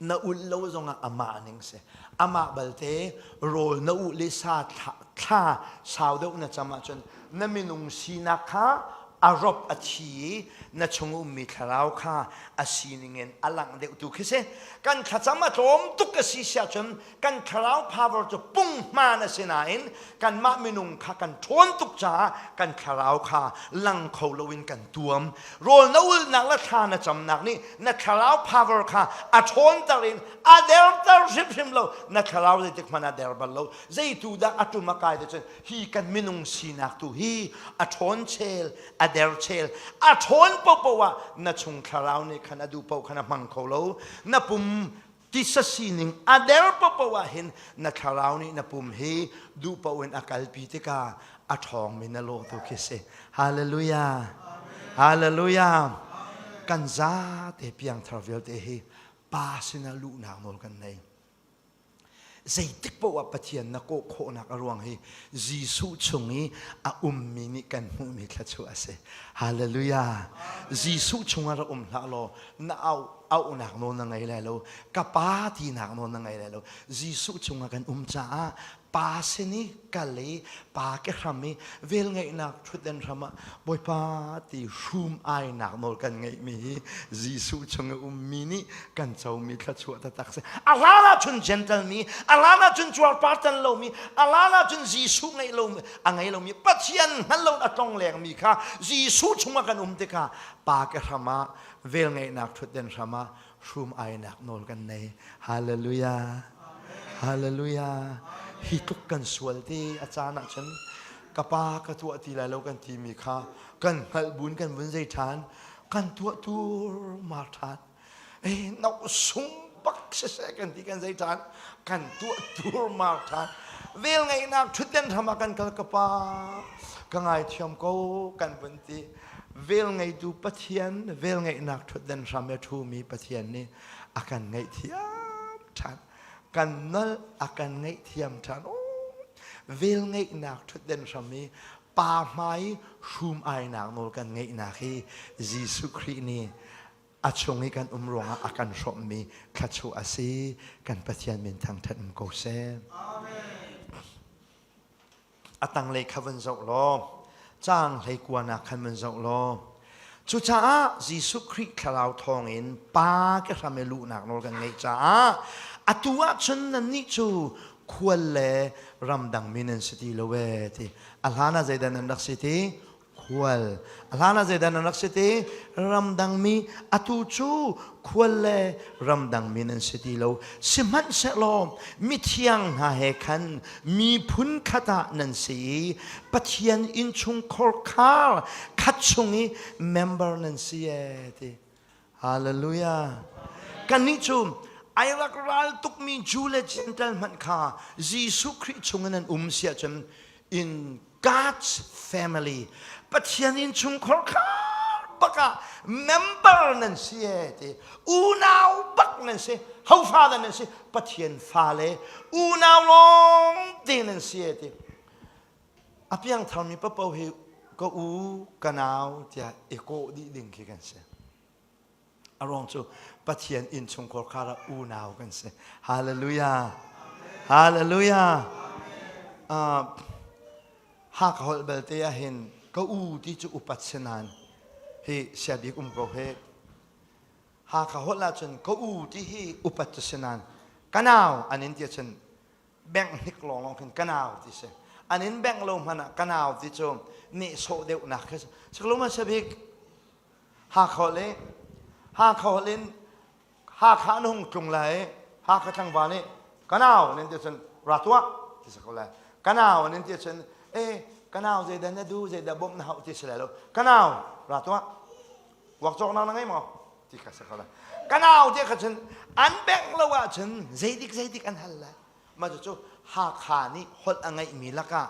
A: Na ulh lo zongah amah ning si. Amah balte rawl na uh le sa thla, thla sau deuh na cam ahcun na minung sinak kha a rop a thi i na chung ummi thlarau kha a sining in a langh deuh tu khi si. Kan thlacam a tlawm tuk a si siah cun kan thlarau power cu punghman a si nain kanmah minung kha kan ṭhawn tuk caah kan thlarau kha lang kho loin kan tuam. Rawl na ulnak le thla na camnak nih na thlarau power kha a ṭhawnter in a derter hrimhrim lo. Na thlarau zeitik hmanh a der bal lo. Zeitu dah a ṭum a kai te cun hi kan minung sinak tu hi a ṭhawn chel a A der chel. A ṭhawn paohpaoh ah na chung thlarau nih khan a duh paoh khan a hmang kho lo. Na pum tisa sining a der paohpaoh ah hin na thlarau nih na pum hi duh paoh in a kalpi tikah a ṭhawngmi na lawh tu khi si. Hallelujah. Hallelujah. Kan zate piangthar vialte hi pa sinah luhnak nawl kan nei. Zeitik paoh ah Pathian na kawh khawhnak a ruang hi Jesuh chung i a ummi nih kan hmuhmi thluachuah a si. Hallelujah. Jesuh chungah rak um hlah law na auh auhnak nawl na ngei lai lo. Ka pa tinak nawl na ngei lai lo. Jesuh chungah kan um caah pa sin i kal i pa ke hram i velngeihnak ṭhutden hram ah Bawipa ti hrum ainak nawl kan ngeihmi hi Jesuh chung i ummi nih kan comi thluachuah taktak si. A hlan ahcun gentle mi, a hlan ahcun cuarpar tan lomi, a hlan ahcun Jesuh ngeih lomi, a ngei lomi, Pathian hngal lo a tlong lengmi kha Jesuh chungah kan um tikah pa ke hram ah velngeihnak ṭhutden hram ah hrum ainak nawl kan nei. Hallelujah. Hallelujah. Hi tluk kan sual ti a caan ahcun ka pa ka tuah ti lai lo kan timi kha kan hngalh buin kan vun zei ṭhan kan tuah tur mar ṭhan eh no sung bak siseh kan ti kan zei ṭhan kan tuah tur mar ṭhan vel ngeihnak ṭhutden hram ah kan kal ka pa ka ngaithiam ko kan vun ti vel ngeitu Pathian vel ngeihnak ṭhutden hram i a ṭhumi Pathian nih a kan ngaihthiam ṭhan kan nal a kan ngaihthiam ṭhan velngeihnak ṭhutden hram i pa hmai hrum ainak nawl kan ngeihnak hi Jesuh Khrih nih a chung i kan um ruangah a kan hrawmhmi thluachuah a si kan Pathian min thangṭhat um ko seh. A tanglei kha vun zoh law caang hlei kuanak khan vun zoh law cucaah Jesuh Khrih thlarau thawngin pa ke hram i luhnak nawl kan ngeih caah atu ahcun nannih cu khual le ramdang mi nan si ti lo ee ti a hlan ah zeidah nan rak si ti Khual. A hlan ah zeidah nan rak si ti? Ramdangmi. Atu cu khual le ramdangmi nan si ti lo. Sihmanhsehlaw mithiang hna he khan miphun khat ah nan si i Pathian innchungkhar khat chung i member nan si ee ti. Hallelujah. Kannih cu ai rak ral tukmi Jew le Gentile hmanh kha Jesuh Khrih chungin an um si ahcun in God's family Pathian innchungkhar khar bak ah member nan si e ti unau bak nan si hofa dah nan si Pathian fale unau lawng te nan si e ti a piangtharmi papo hi ka u ka nau tiah i kawh dih ding khi kan si a ruang cu Pathian innchungkhar khar ah unau kan si hallelujah hallelujah uh, Hakha holh belte ah hin ka u ti cu upat si nain hi siabik um ko he Hakha holh ahcun ka u ti hi upat cu si nain ka nau an in ti ahcun bengh hnik lawnglawng khin ka nau ti si an in bengh lo hmanh ah ka nau ti cu nehsawh deuhnak khi si ma sabik Hakha le Hakha holh in Hakha an hung tlung lai Hakha tlangval nih ka nau nan ti cun ra tuah ti si ko lai ka nau nan ti cun e ka nau zeidah na du zeidah bawmh na hauh ti si lai lo ka nau ra tuah wak cawknak na ngei maw ti kha si ko lai ka nau te kha cun an bengh lo ahcun zeidik zeidik an hal lai mah cucu Hakha nih holh a ngeihmi lakah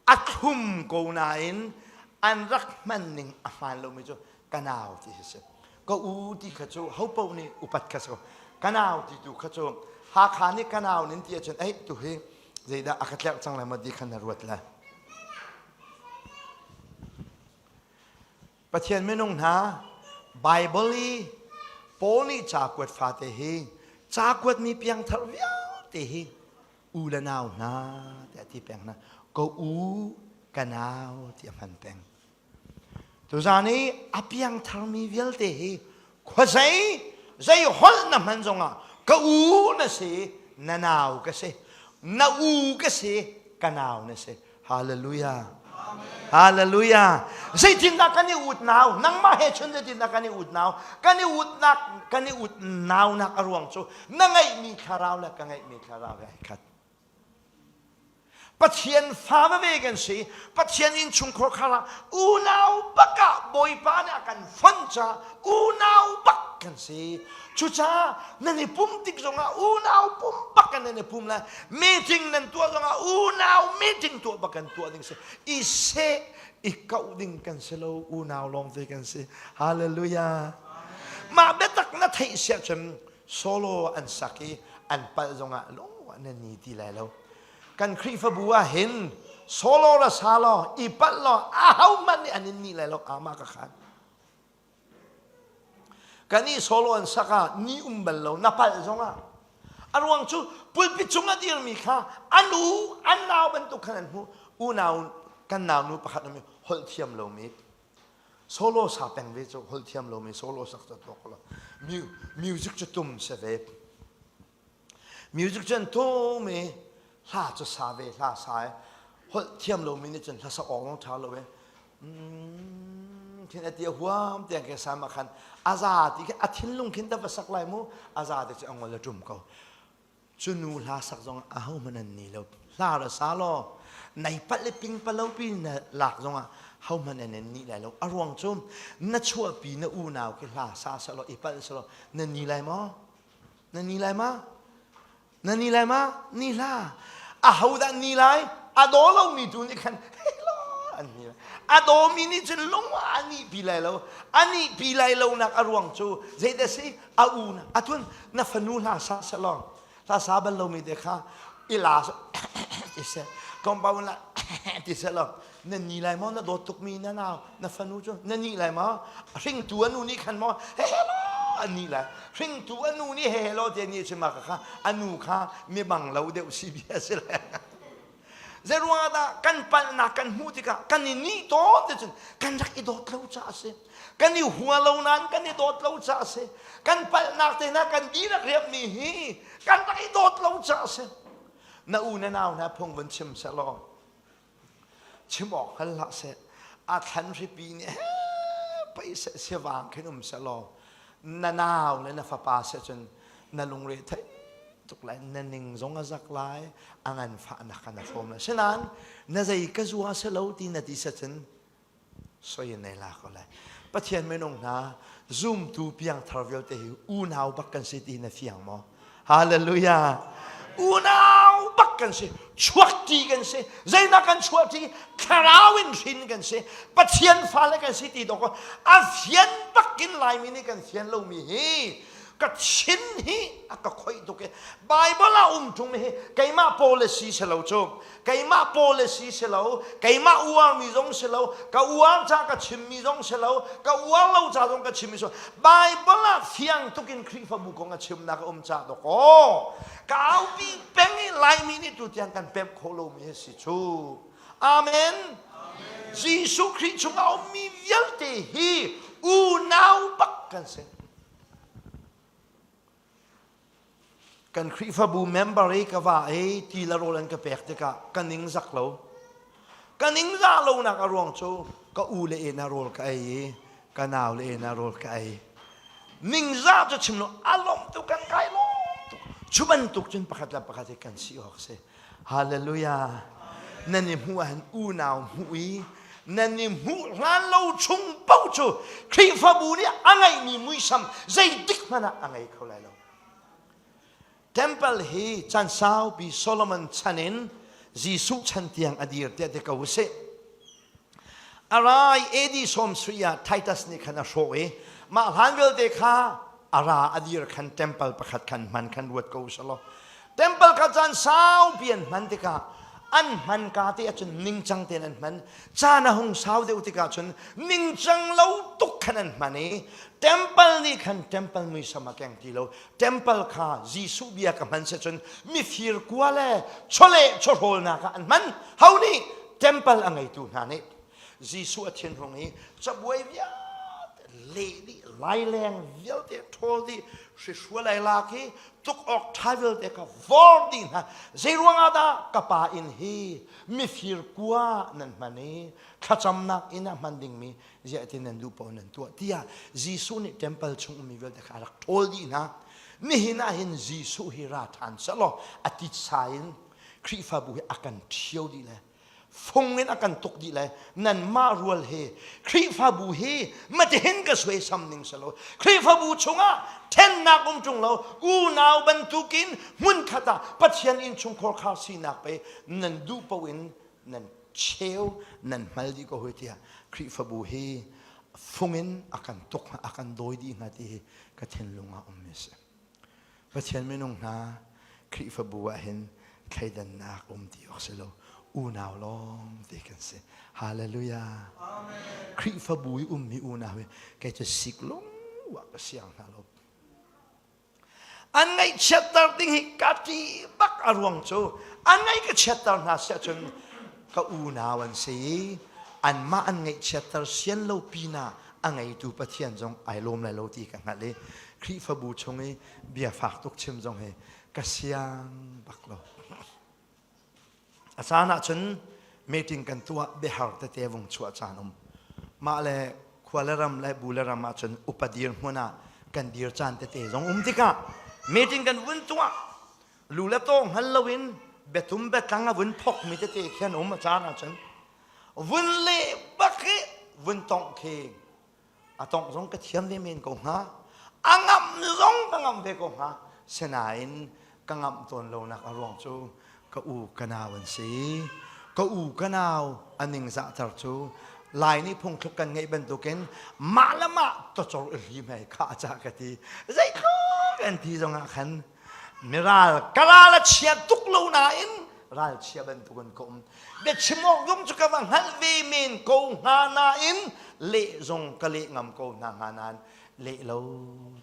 A: a thlum ko nain an rak hman ning a hmaan lomi cu ka nau ti hi si ka u ti kha cu hopo nih upat kha si ko ka nau ti tu kha cu Hakha nih ka nau nin ti ahcun ei tu hi zeidah a ka tlerh cang lai maw ti kha na ruat lai Pathian minung hna Bible i Paul nih ca kuat fate hi ca kuatmi piangthar vialte hi u le nau hna tiah ti peng hna ka u ka nau ti a hman peng tuzan i a piangtharmi vialte hi khuazei zei holh na hman zongah ka u na si na nau ka si na u ka si ka nau na si Hallelujah. Hallelujah. Zeitindah kan i ut nau? Nangmah he chun zeitindah kan i ut nau? Kan i utnak kan i ut naunak a ruang cu na ngeihmi thlarau le ka ngeihmi thlarau he ai khat. Pathian fa veve kan si. Pathian innchungkhar khar ah unau bak ah Bawipa nih a kan fonh caah unau bak kan si. Cucaah nan i pum tik zongah unau pum bak in nan i pum lai. Meeting nan tuah zongah unau meeting tuah bak kan tuah ding si. I seh i kauh ding kan si lo unau lawngte kan si. Hallelujah. Mah biatak na theih siah cun solo an sak i an palh zongah lung nan ni ti lai lo. Kan Khrihfabu ah hin solo la sa law i palh law ahohmanh nih an in nih lai lo ama ka khan. Kan i solo an sak ah ni um bal lo na palh zongah a ruang cu pulpit cung a dirmi kha an u an nau bantuk khan an hmuh unau kan nau nu pakhat um holh thiam lomi solo sa peng ve cu holh thiam lomi solo sak cu tuak lo music cu tum se ve Music cu an tum i hla cu sa ve hla sa i holh thiam lomi nih cun hlasak awk zong ṭha lo i khin a ti a huam tiang ke sa ma khan a za ti khi a thinlung khin da va sak lai mu a za te cu a ngol a ṭum ko cu nu hla sak zong a ho hmanh an ni lo hla ra sa law nai palh le ping palo pi na lak zong ah ho hmanh an an ni lai lo a ruang cu na chuahpi na unau khi hla sa sa law i palh sa law na ni lai maw Na ni lai ma? Na ni lai ma? Ni hlah. Aho dah ni lai? A daw lomi tu nih khan hello an ni lai. A dawmi nih cun lung a nih pi lai lo. A nih pi lai lo nak a ruang cu zeidah si? A u na atun na fanu hla sa selong. Hla sa bal lomi te kha ila ti seh. Compound la ti selong. Na ni lai maw? Na dawt tukmi na nau na fanu cu na nih lai maw hringtu a nu nih khan maw hello an nih lai hringtu a nu nih hello te nih chim ka kha a nu kha mi bang lo deuh si bia si le zeiruang dah kan palhnak kan hmuh tikah kan i nih tawn te cun kan rak i dawt lo ca a si kan i hua lo nain kan i dawt lo ca a si kan palhnak te hna kan dihlak riapmi hi kan rak i dawt lo ca a si na u na nau hna phung vun chim selaw Chim awk hngal hlah seh. A thlan hripi nih pei seh siavang khin um seh law na nau le na fapa seh cun na lungre thei tuk lai na ning zong a zak lai a nganfahnak kha na hrawm lai sinain na zei ka zua se lo ti na ti seh cun soi in nei la ko lai Pathian minung hna zumtu piangthar vialte hi unau bak kan si ti na fiang maw Hallelujah unau bak kan si chuakti kan si zeidah kan chuahti thlarau in hrin kan si Pathian fale kan si ti dawk a fian bak in Laimi nih kan fian lomi hi ka thin hi a ka khoih tuk i Bible ah um ṭung hi keimah policy si lo cu keimah policy si lo keimah uarmi zong si lo ka uar ca ka chimmi zong si lo ka uar lo ca zong ka chimmi si Bible ah fiang tuk in Khrihfabu kong a chimnak a um ca dawkaw ka aupi peng i Laimi nih tu tiang kan pemh khawh lomi hi si cu Amen Jesuh Khrih chungah ummi vialte hi unau bak kan si Kan Khrihfabu member i ka va i ti le rawl an ka pek tikah ka ningzak lo. Ka ningzah lonak a ruang cu ka u le ena rawl ka ei i ka nau le ena rawl ka ei. Ningzah cu chim lo, a lawm tuk kan kai lawm tuk. Cu bantuk cun pakhat le pakhat hi kan si awk si. Hallelujah. Nan i hmuh ahhin unau hmuh i nan i hmuh hlan lo chung paoh cu Khrihfabu nih a ngeihmi muisam zeitik hmanh ah a ngei kho lai lo. Temple hi chan saupi Solomon chan in Jesuh chan tiang a dir tiah ti ko usih. A rai AD sawm sui ah Titus nih khan a hrawh i mah hlan vialte kha a ra a dir khan temple pakhat khan hman khan ruat ko usalaw. Temple kha caan saupi an hman tikah an hman ka te ahcun ningcang tein an hman. Caan a hung sau deuh tikah cun ningcang lo tuk khan an hman i temple nih khan temple muisam a keng ti lo. Temple kha Jesuh bia ka hman si cun mifir kua le chawleh chawhrawlnak ah an hman. Ho nih temple a ngeitu hna nih Jesuh a thinhung i cabuai vialte leh dih laileng vialte ṭhawl dih hrihrual ai lak i tuk awk ṭha vialte kha vor dih hna zei ruangah dah ka pa inn hi mifir kua nan hman i thlacamnak inn ah hman dingmi ziah ti nan duh paoh nan tuah tiah Jesuh nih temple chung ummi vialte kha a rak ṭhawl dih hna nihin ah hin Jesuh hi ra ṭhan selaw a titsa in. Khrihfabu hi a kan ṭhio dih le fung in a kan tuk dih le nanmah rual hi Khrihfabu hi matihin ka suaisam ning si lo. Khrihfabu chungah ṭhennak um ṭung lo, unau bantukin hmunkhat ah Pathian innchungkhar khar sinak pe nan duh paoh in nan cheu nan hmal dih ko hoi tiah Khrihfabu hi fung in a kan tuk a kan dawi dih hna ti hi ka thinlung ah ummi a si. Pathian minung hna Khrihfabu ah hin thleidannak um ti awk si lo. Unau lawng te kan si. Hallelujah. Amen. Khrihfabu i ummi unau hi kei cu sik lung wa ka siang hna lo. An ngaihchiatter ding hi ka ṭih bak a ruang cu an ngaih ka chiatter hna siah cun ka unau an si. Anmah an ngaihchiatter sian lo pinah a ngeitu Pathian zong ai lawm lai lo ti ka hngalh i Khrihfabu chung i bia fak tuk chim zong hi ka siang bak lo. A caan ahcun meeting kan tuah biahar tete vung chuah caan um. Mah le khua le ram le bu le ram ahcun upa dir hmun ah kan dir caan tete zong um tikah meeting kan vun tuah lu le taw hngal loin biatum biatlang a vun phokmi tete khi an um a caan ahcun vun leh bak hi vun tongh khi a tongh zong ka thiam ve men ko hnga a ngamh zong ka ngamh ve ko hnga sinain ka ngamh tawn lonak a ruang cu ka u ka nau an si ka u ka nau a ningzahter cu lai nih phungthluk kan ngeih bantukin mah le mah tawcor i hlim hei kha a cah ka ti zeitluk an ti zongah khan miral ka ral a chia tuk lo nain ral chia bantukin ka um biachim awk zong cu ka va hngalh ve men ko hnga nain leh zong ka leh ngam ko hna hnga nain leh lo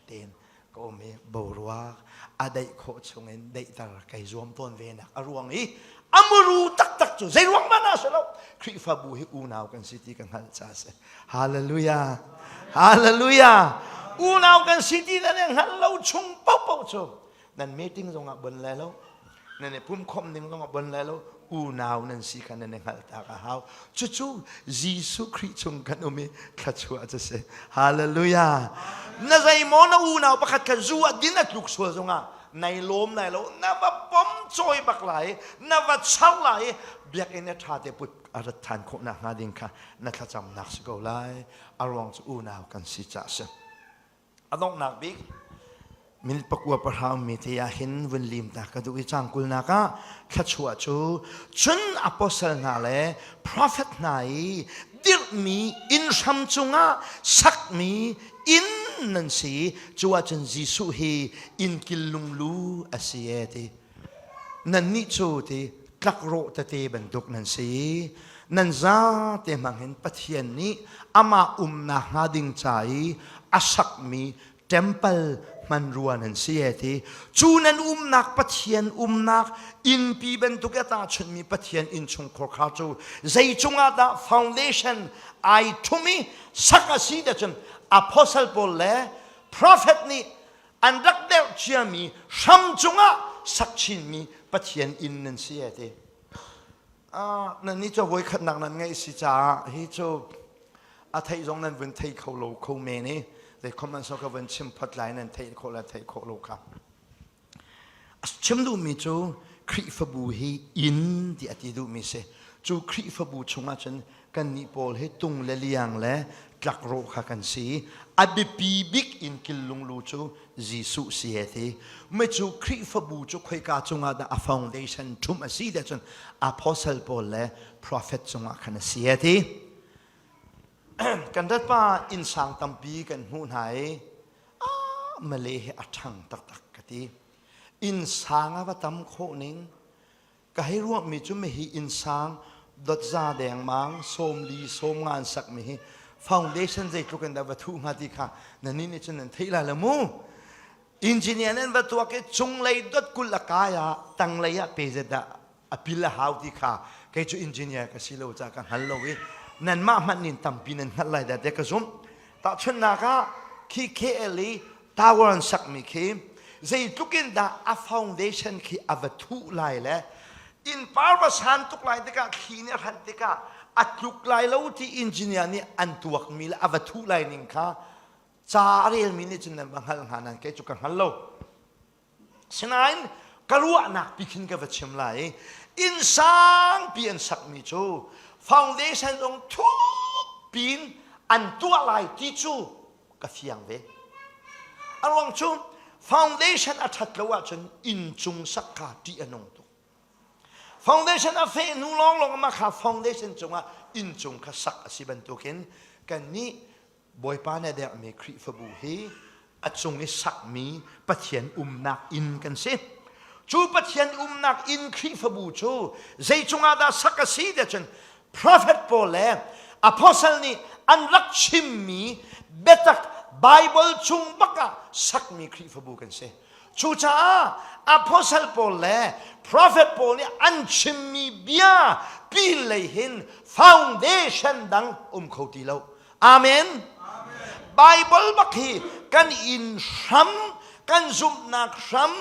A: tein ka um i boruak a daih khawh chungin daihter kai zuam tawn ve nak a ruang i a muru taktak cu zei ruang hmanh ah si lo Khrihfabu hi unau kan si ti ka hngalh ca si Hallelujah Hallelujah unau kan si ti nan hngalh lo chung paohpaoh cu nan meeting zong ah bon lai lo nan i pumkhawmh ning zong ah bon lai lo unau nan si kha nan i hngalh tak a hau cucu Jesuh Khrih chung kan um i thluachuah cu si hallelujah na zeimaw na unau pakhat kha zu ah din a tluk sual zongah nai lawm lai lo na va pom cawi bak lai na va char lai biakinn a ṭha te put a rat ṭhan khawh nak hnga ding kha na thlacamnak si ko lai a ruang cu unau kan si caah si A donghnak bik minute pakua pahra ummi te ah hin vun lim ta ka duh i cang kulnak ah thluachuah cu cun apostle hna le prophet hna i dirhmi inn hram cungah sakmi inn nan si cu ahcun Jesuh hi innkil lunglu a si e ti nannih cu ti tlakrawh tete bantuk nan si nan zate hmang hin Pathian nih amah umnak hnga ding ca i a sakmi temple hmanrua nan si e ti cu nan umnak Pathian umnak innpi bantuk i a tahchunhmi Pathian innchungkhar kha cu zei cungah dah foundation ai ṭhum i sak a si ti cun apostle pawl le prophet nih an rak deuh ciami hram cungah sak chinmi Pathian inn nan si e ti nan nih cu voikhatnak nan ngeih si caah hi cu a theih zong nan vun thei kho lo kho men i zei khom an so ka vun chim phot lai nan theih khawh le theih khawh lo kha a chim duhmi cu Khrihfabu hi inn ti a ti duhmi si cu Khrihfabu chungah cun kannih pawl hi tung le liang le tlakrawh kha kan si a biapi bik in kil lunglu cu Jesuh si he ti mi cu Khrihfabu cu khoika cungah dah a foundation ṭhum a si te cun apostle pawl le prophet cungah khan a si he ti kan rat pa innsang tampi kan hmuh hna i ah Malay hi a ṭhang taktak ka ti innsang a va tam khawh ning Ka hei ruahmi cu mihi innsang dotza dengmang sawmli sawmnga an sakmi hi foundation zeitluk in dah va thuh hnga ti kha nan nih cun nan theih lai lo mu. Engineer nan va tuak i cunglei dot 20 a kai ah tanglei ah pe zet dah a pil a hau ti kha kei cu engineer ka si lo caah ka hngal lo i nanmah hmanh nin tampi nan hngalh lai dah tiah ka zumh. Tahchunhnak ah khi KL i tower an sakmi khi zeitluk in dah a foundation khi a va thuh lai le innpar va san tuk lai tikah thli nih a hranh tikah a tluk lai lo ti engineer nih an tuakmi le a va thuh lai ning kha ca a relmi nih cun nan va hngalh hnga nan kei cu ka hngal lo sinain. Ka ruahnak pi khin ka va chim lai i inn sangpi an sakmi cu foundation zong thuk piin an tuah lai ti cu ka fiang ve. A ruang cu foundation a ṭhat lo ahcun inn cung sak kha ṭih a nung tuk. Foundation a feh hnu lawnglawng mah kha foundation cungah inn cung kha sak a si bantukin kannih Bawipa nih a derhmi Khrihfabu hi a cung i sakmi Pathian umnak inn kan si. Cu Pathian umnak inn Khrihfabu cu zei cungah dah sak a si tiah cun prophet pawl le apostle nih an rak chimmi biatak Bible chung bak ah sakmi Khrihfabu kan si. Cucaah apostle pawl le prophet pawl nih an chimmi bia pin lei hin foundation dang um kho ti lo. Amen. Bible bak hi kan inn hram, kan zumhnak hram,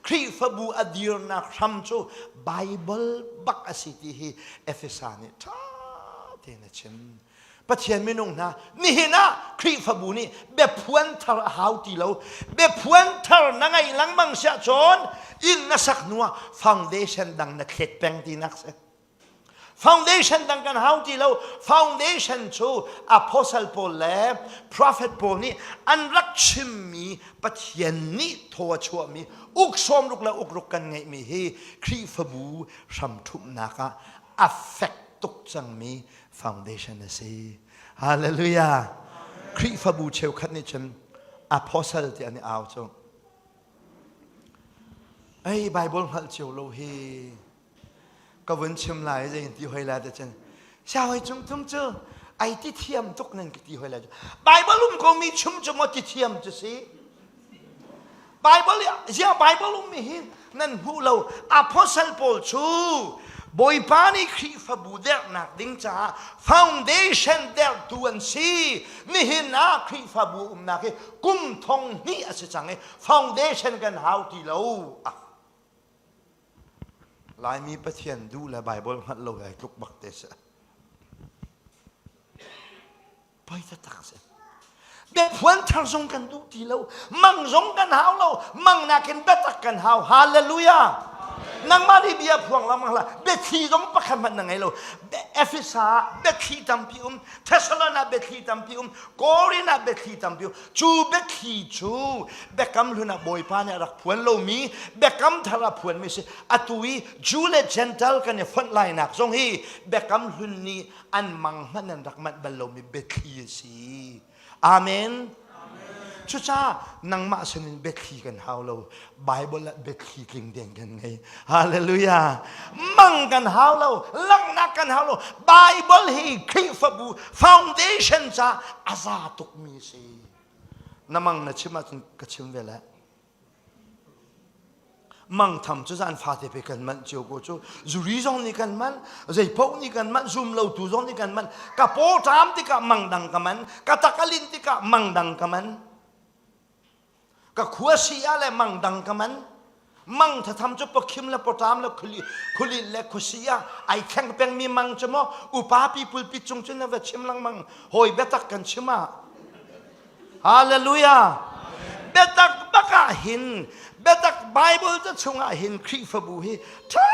A: Khrihfabu a dirnak hram cu Bible bak a si ti hi Efesa nih ṭha tein a chim. Pathian minung hna nihin ah Khrihfabu nih biaphuan thar a hau ti lo. Biaphuan thar na ngeih lengmang siah cun inn na sak hnu ah foundation dang na thlet peng tinak si. Foundation dang kan hau ti lo. Foundation cu apostle pawl le prophet pawl nih an rak chimmi Pathian nih thaw a chuahmi uk sawmruk le ukruk kan ngeihmi hi Khrihfabu hramthumhnak ah a fek tuk cangmi foundation a si. Hallelujah. Khrihfabu cheukhat nih cun apostle ti an i au cu. Ei Bible hngalh cio lo hi ka vun chim lai zei ti hoi lai te cun siahoi cung tum cu ai ti thiam tuk nan ka ti hoi lai Bible um ko mi chum cu maw ti thiam cu si Bible zia Bible um mi hi nan hmu lo apostle pawl cu Bawipa nih Khrihfabu derhnak ding caah foundation derhtu an si nihin ah Khrihfabu umnak hi kum thong hnih a si cang i foundation kan hau ti lo ah Laimi Pathian duh le Baibal hngalh lo he tluk bak te si. Poi taktak si. Biaphuan thar zong kan duh ti lo. Mang zong kan hau lo. Mang nakin biatak kan hau. Hallelujah. Nangmah nih bia phuang lengmang hlah. Biathli zong pakhat hmanh na ngei lo. Efesa biathli tampi um. Thessalon ah biathli tampi um. Korin ah biathli tampi um. Cu biathli cu Biakam Hlun ah Bawipa nih a rak phuan lomi Biakam Thar ah phuanmi si. Atu i Jew le Gentile kan i fonh lainak zong hi Biakam Hlun nih an mang hmanh an rak manh bal lomi biathli a si. Amen. Cucaah nangmah sinin biathli kan hau lo. Bible ah biathli tling deng kan ngei. Hallelujah. Mang kan hau lo, langhnak kan hau lo. Bible hi Khrihfabu foundation ca a za tukmi si. Na mang na chim ahcun ka chim ve le. Mang tham cu zan fate pe kan manh cio ko cu. Zuri zong nih kan manh, zei paoh nih kan manh, zum lo tu zong nih kan manh. Ka paw ṭam tikah mang dang ka man, ka tak a lin tikah mang dang ka man. Ka khua si ah le mang dang ka man. Mang thatham cu pakhim le pawṭam le khuli le khuasi ah ai thleng pengmi mang cu maw upa pi pulpit cung cun na va chim lengmang hawi biatak kan chim ah Hallelujah biatak bak ah hin biatak Bible ca chungah hin Khrihfabu hi ṭha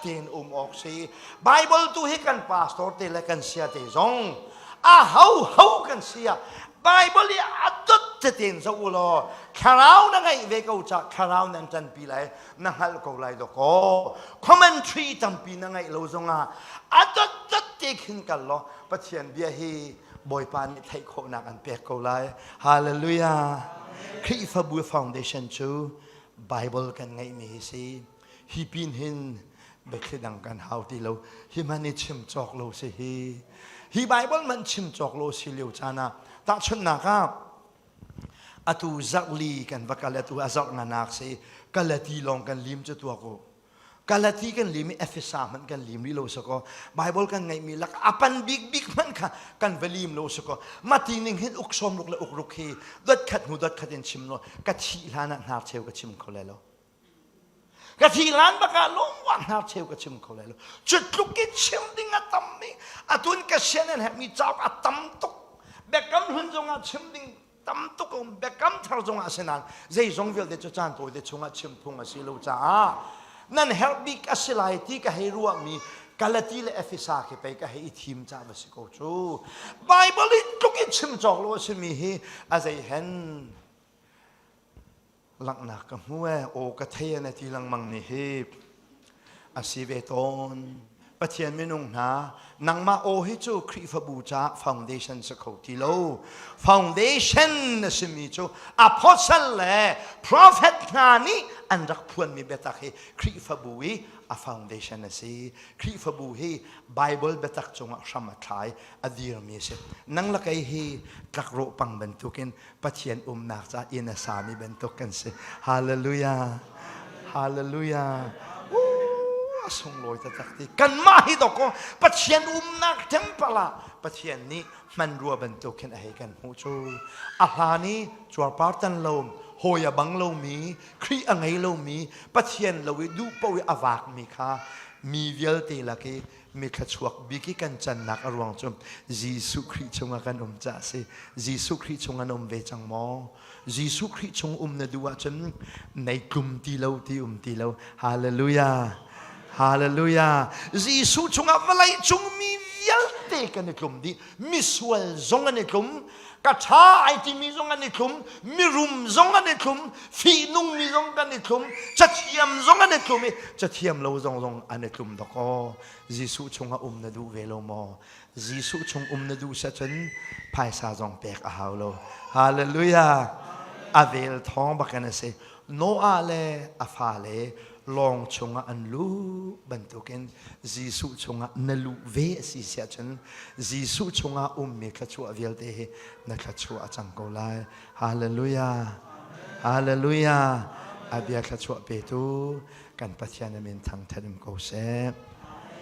A: tein um awk si Bible tu hi kan pastor te le kan sia te zong a ho ho kan si ah Bible i a dot tein zoh u law thlarau na ngeih ve ko ca thlarau nan ṭanpi lai na hngalh ko lai dawkaw commentary tampi na ngeih lo zongah a dot dot te khin kal law Pathian bia hi Bawipa nih theih khawhnak an pek ko lai hallelujah Khrihfabu foundation cu Bible kan ngeihmi hi si hi pin hin biathli dang kan hau ti lo hi man i chim cawk lo si hi hi Bible man chim cawk lo si lio caan ah tahchunhnak ah atu zarhli kan va kal atu a zarh nganak si kalati lawng kan lim cu tuak u kalati kan lim i Efesa hmanh kan lim rih lo sakaw Bible kan ngeihmi lak apan bik bik hmanh kha kan va lim lo sakaw mati ning hin uk sawm ruk le uk ruk hi dot khat hnu dot khat in chim lo ka thih hlan ah hnar cheu ka chim kho lai lo Ka thi lan bak ah lungwang hnar cheu ka chim kho lai lo. Cu tluk i chim ding a tam mi atun ka sian an herhmi cauk a tam tuk. Biakam hlun zong ah chim ding. Tam tuk a um. Biakam thar zongah a si nain zeizong vialte cu caan tawite chungah chim phung a si lo caah nan herh bik a si lai ti ka hei ruahmi Galati le Efesa khi pei ka hei i thim ca va si ko cu. Bible i tluk i chim cawk lo a simi hi a zei hen langhnak ka hmu e aw ka thei na ti lengmang ni hi a si ve tawn. Pathian minung hna nangmah aw hi cu Khrihfabu caah foundation si kho ti lo. Foundation na simi cu apostle le prophet hna nih an rak phuanmi biatak hi Khrihfabu i a foundation a si. Khrihfabu hi Bible biatak cungah hram a thlai a dirmi a si. Nang le kei hi tlakrawh pang bantukin Pathian umnak ca inn a sami bantuk kan si. Hallelujah. Hallelujah. A sunglawi taktak ti. Kanmah hi dawkaw Pathian umnak temple ah Pathian nih hmanrua bantuk khin a hei kan hmuh cu. A hlan i cuarpar tan lo, hawi a bang lomi, Khrih a ngei lomi, Pathian lo i duh paoh i a vakmi kha mi vialte lak i mi thluachuak bik i kan cannak a ruang cu Jesuh Khrih chungah kan um caah a si. Jesuh Khrih chung an um ve cang maw? Jesuh Khrih chung um na duh ahcun nei tlum ti lo ti um ti lo. Hallelujah. Hallelujah. Jesuh chungah vawlei cung mi vialte kan i tlum dih. Misual zong an i tlum. Ka ṭha ai timi zong an i thlum, mirum zong an i thlum, fihnungmi zong kan i thlum, cathiam zong an i thlum i cathiam lo zong zong an i tlum dawkaw. Jesuh chungah um na duh ve lo maw? Jesuh chung um na duh cun phaisa zong pek a hau lo. Hallelujah! A vel thawng bak in a si. Noah le a fale lawng chungah an luh bantukin Jesuh chungah na luh ve a si siah cun Jesuh chungah ummi thluachuah vialte hi na thluachuah a cang ko lai. Hallelujah! Hallelujah! A bia thluachuah petu kan Pathian a min thangthat um ko seh.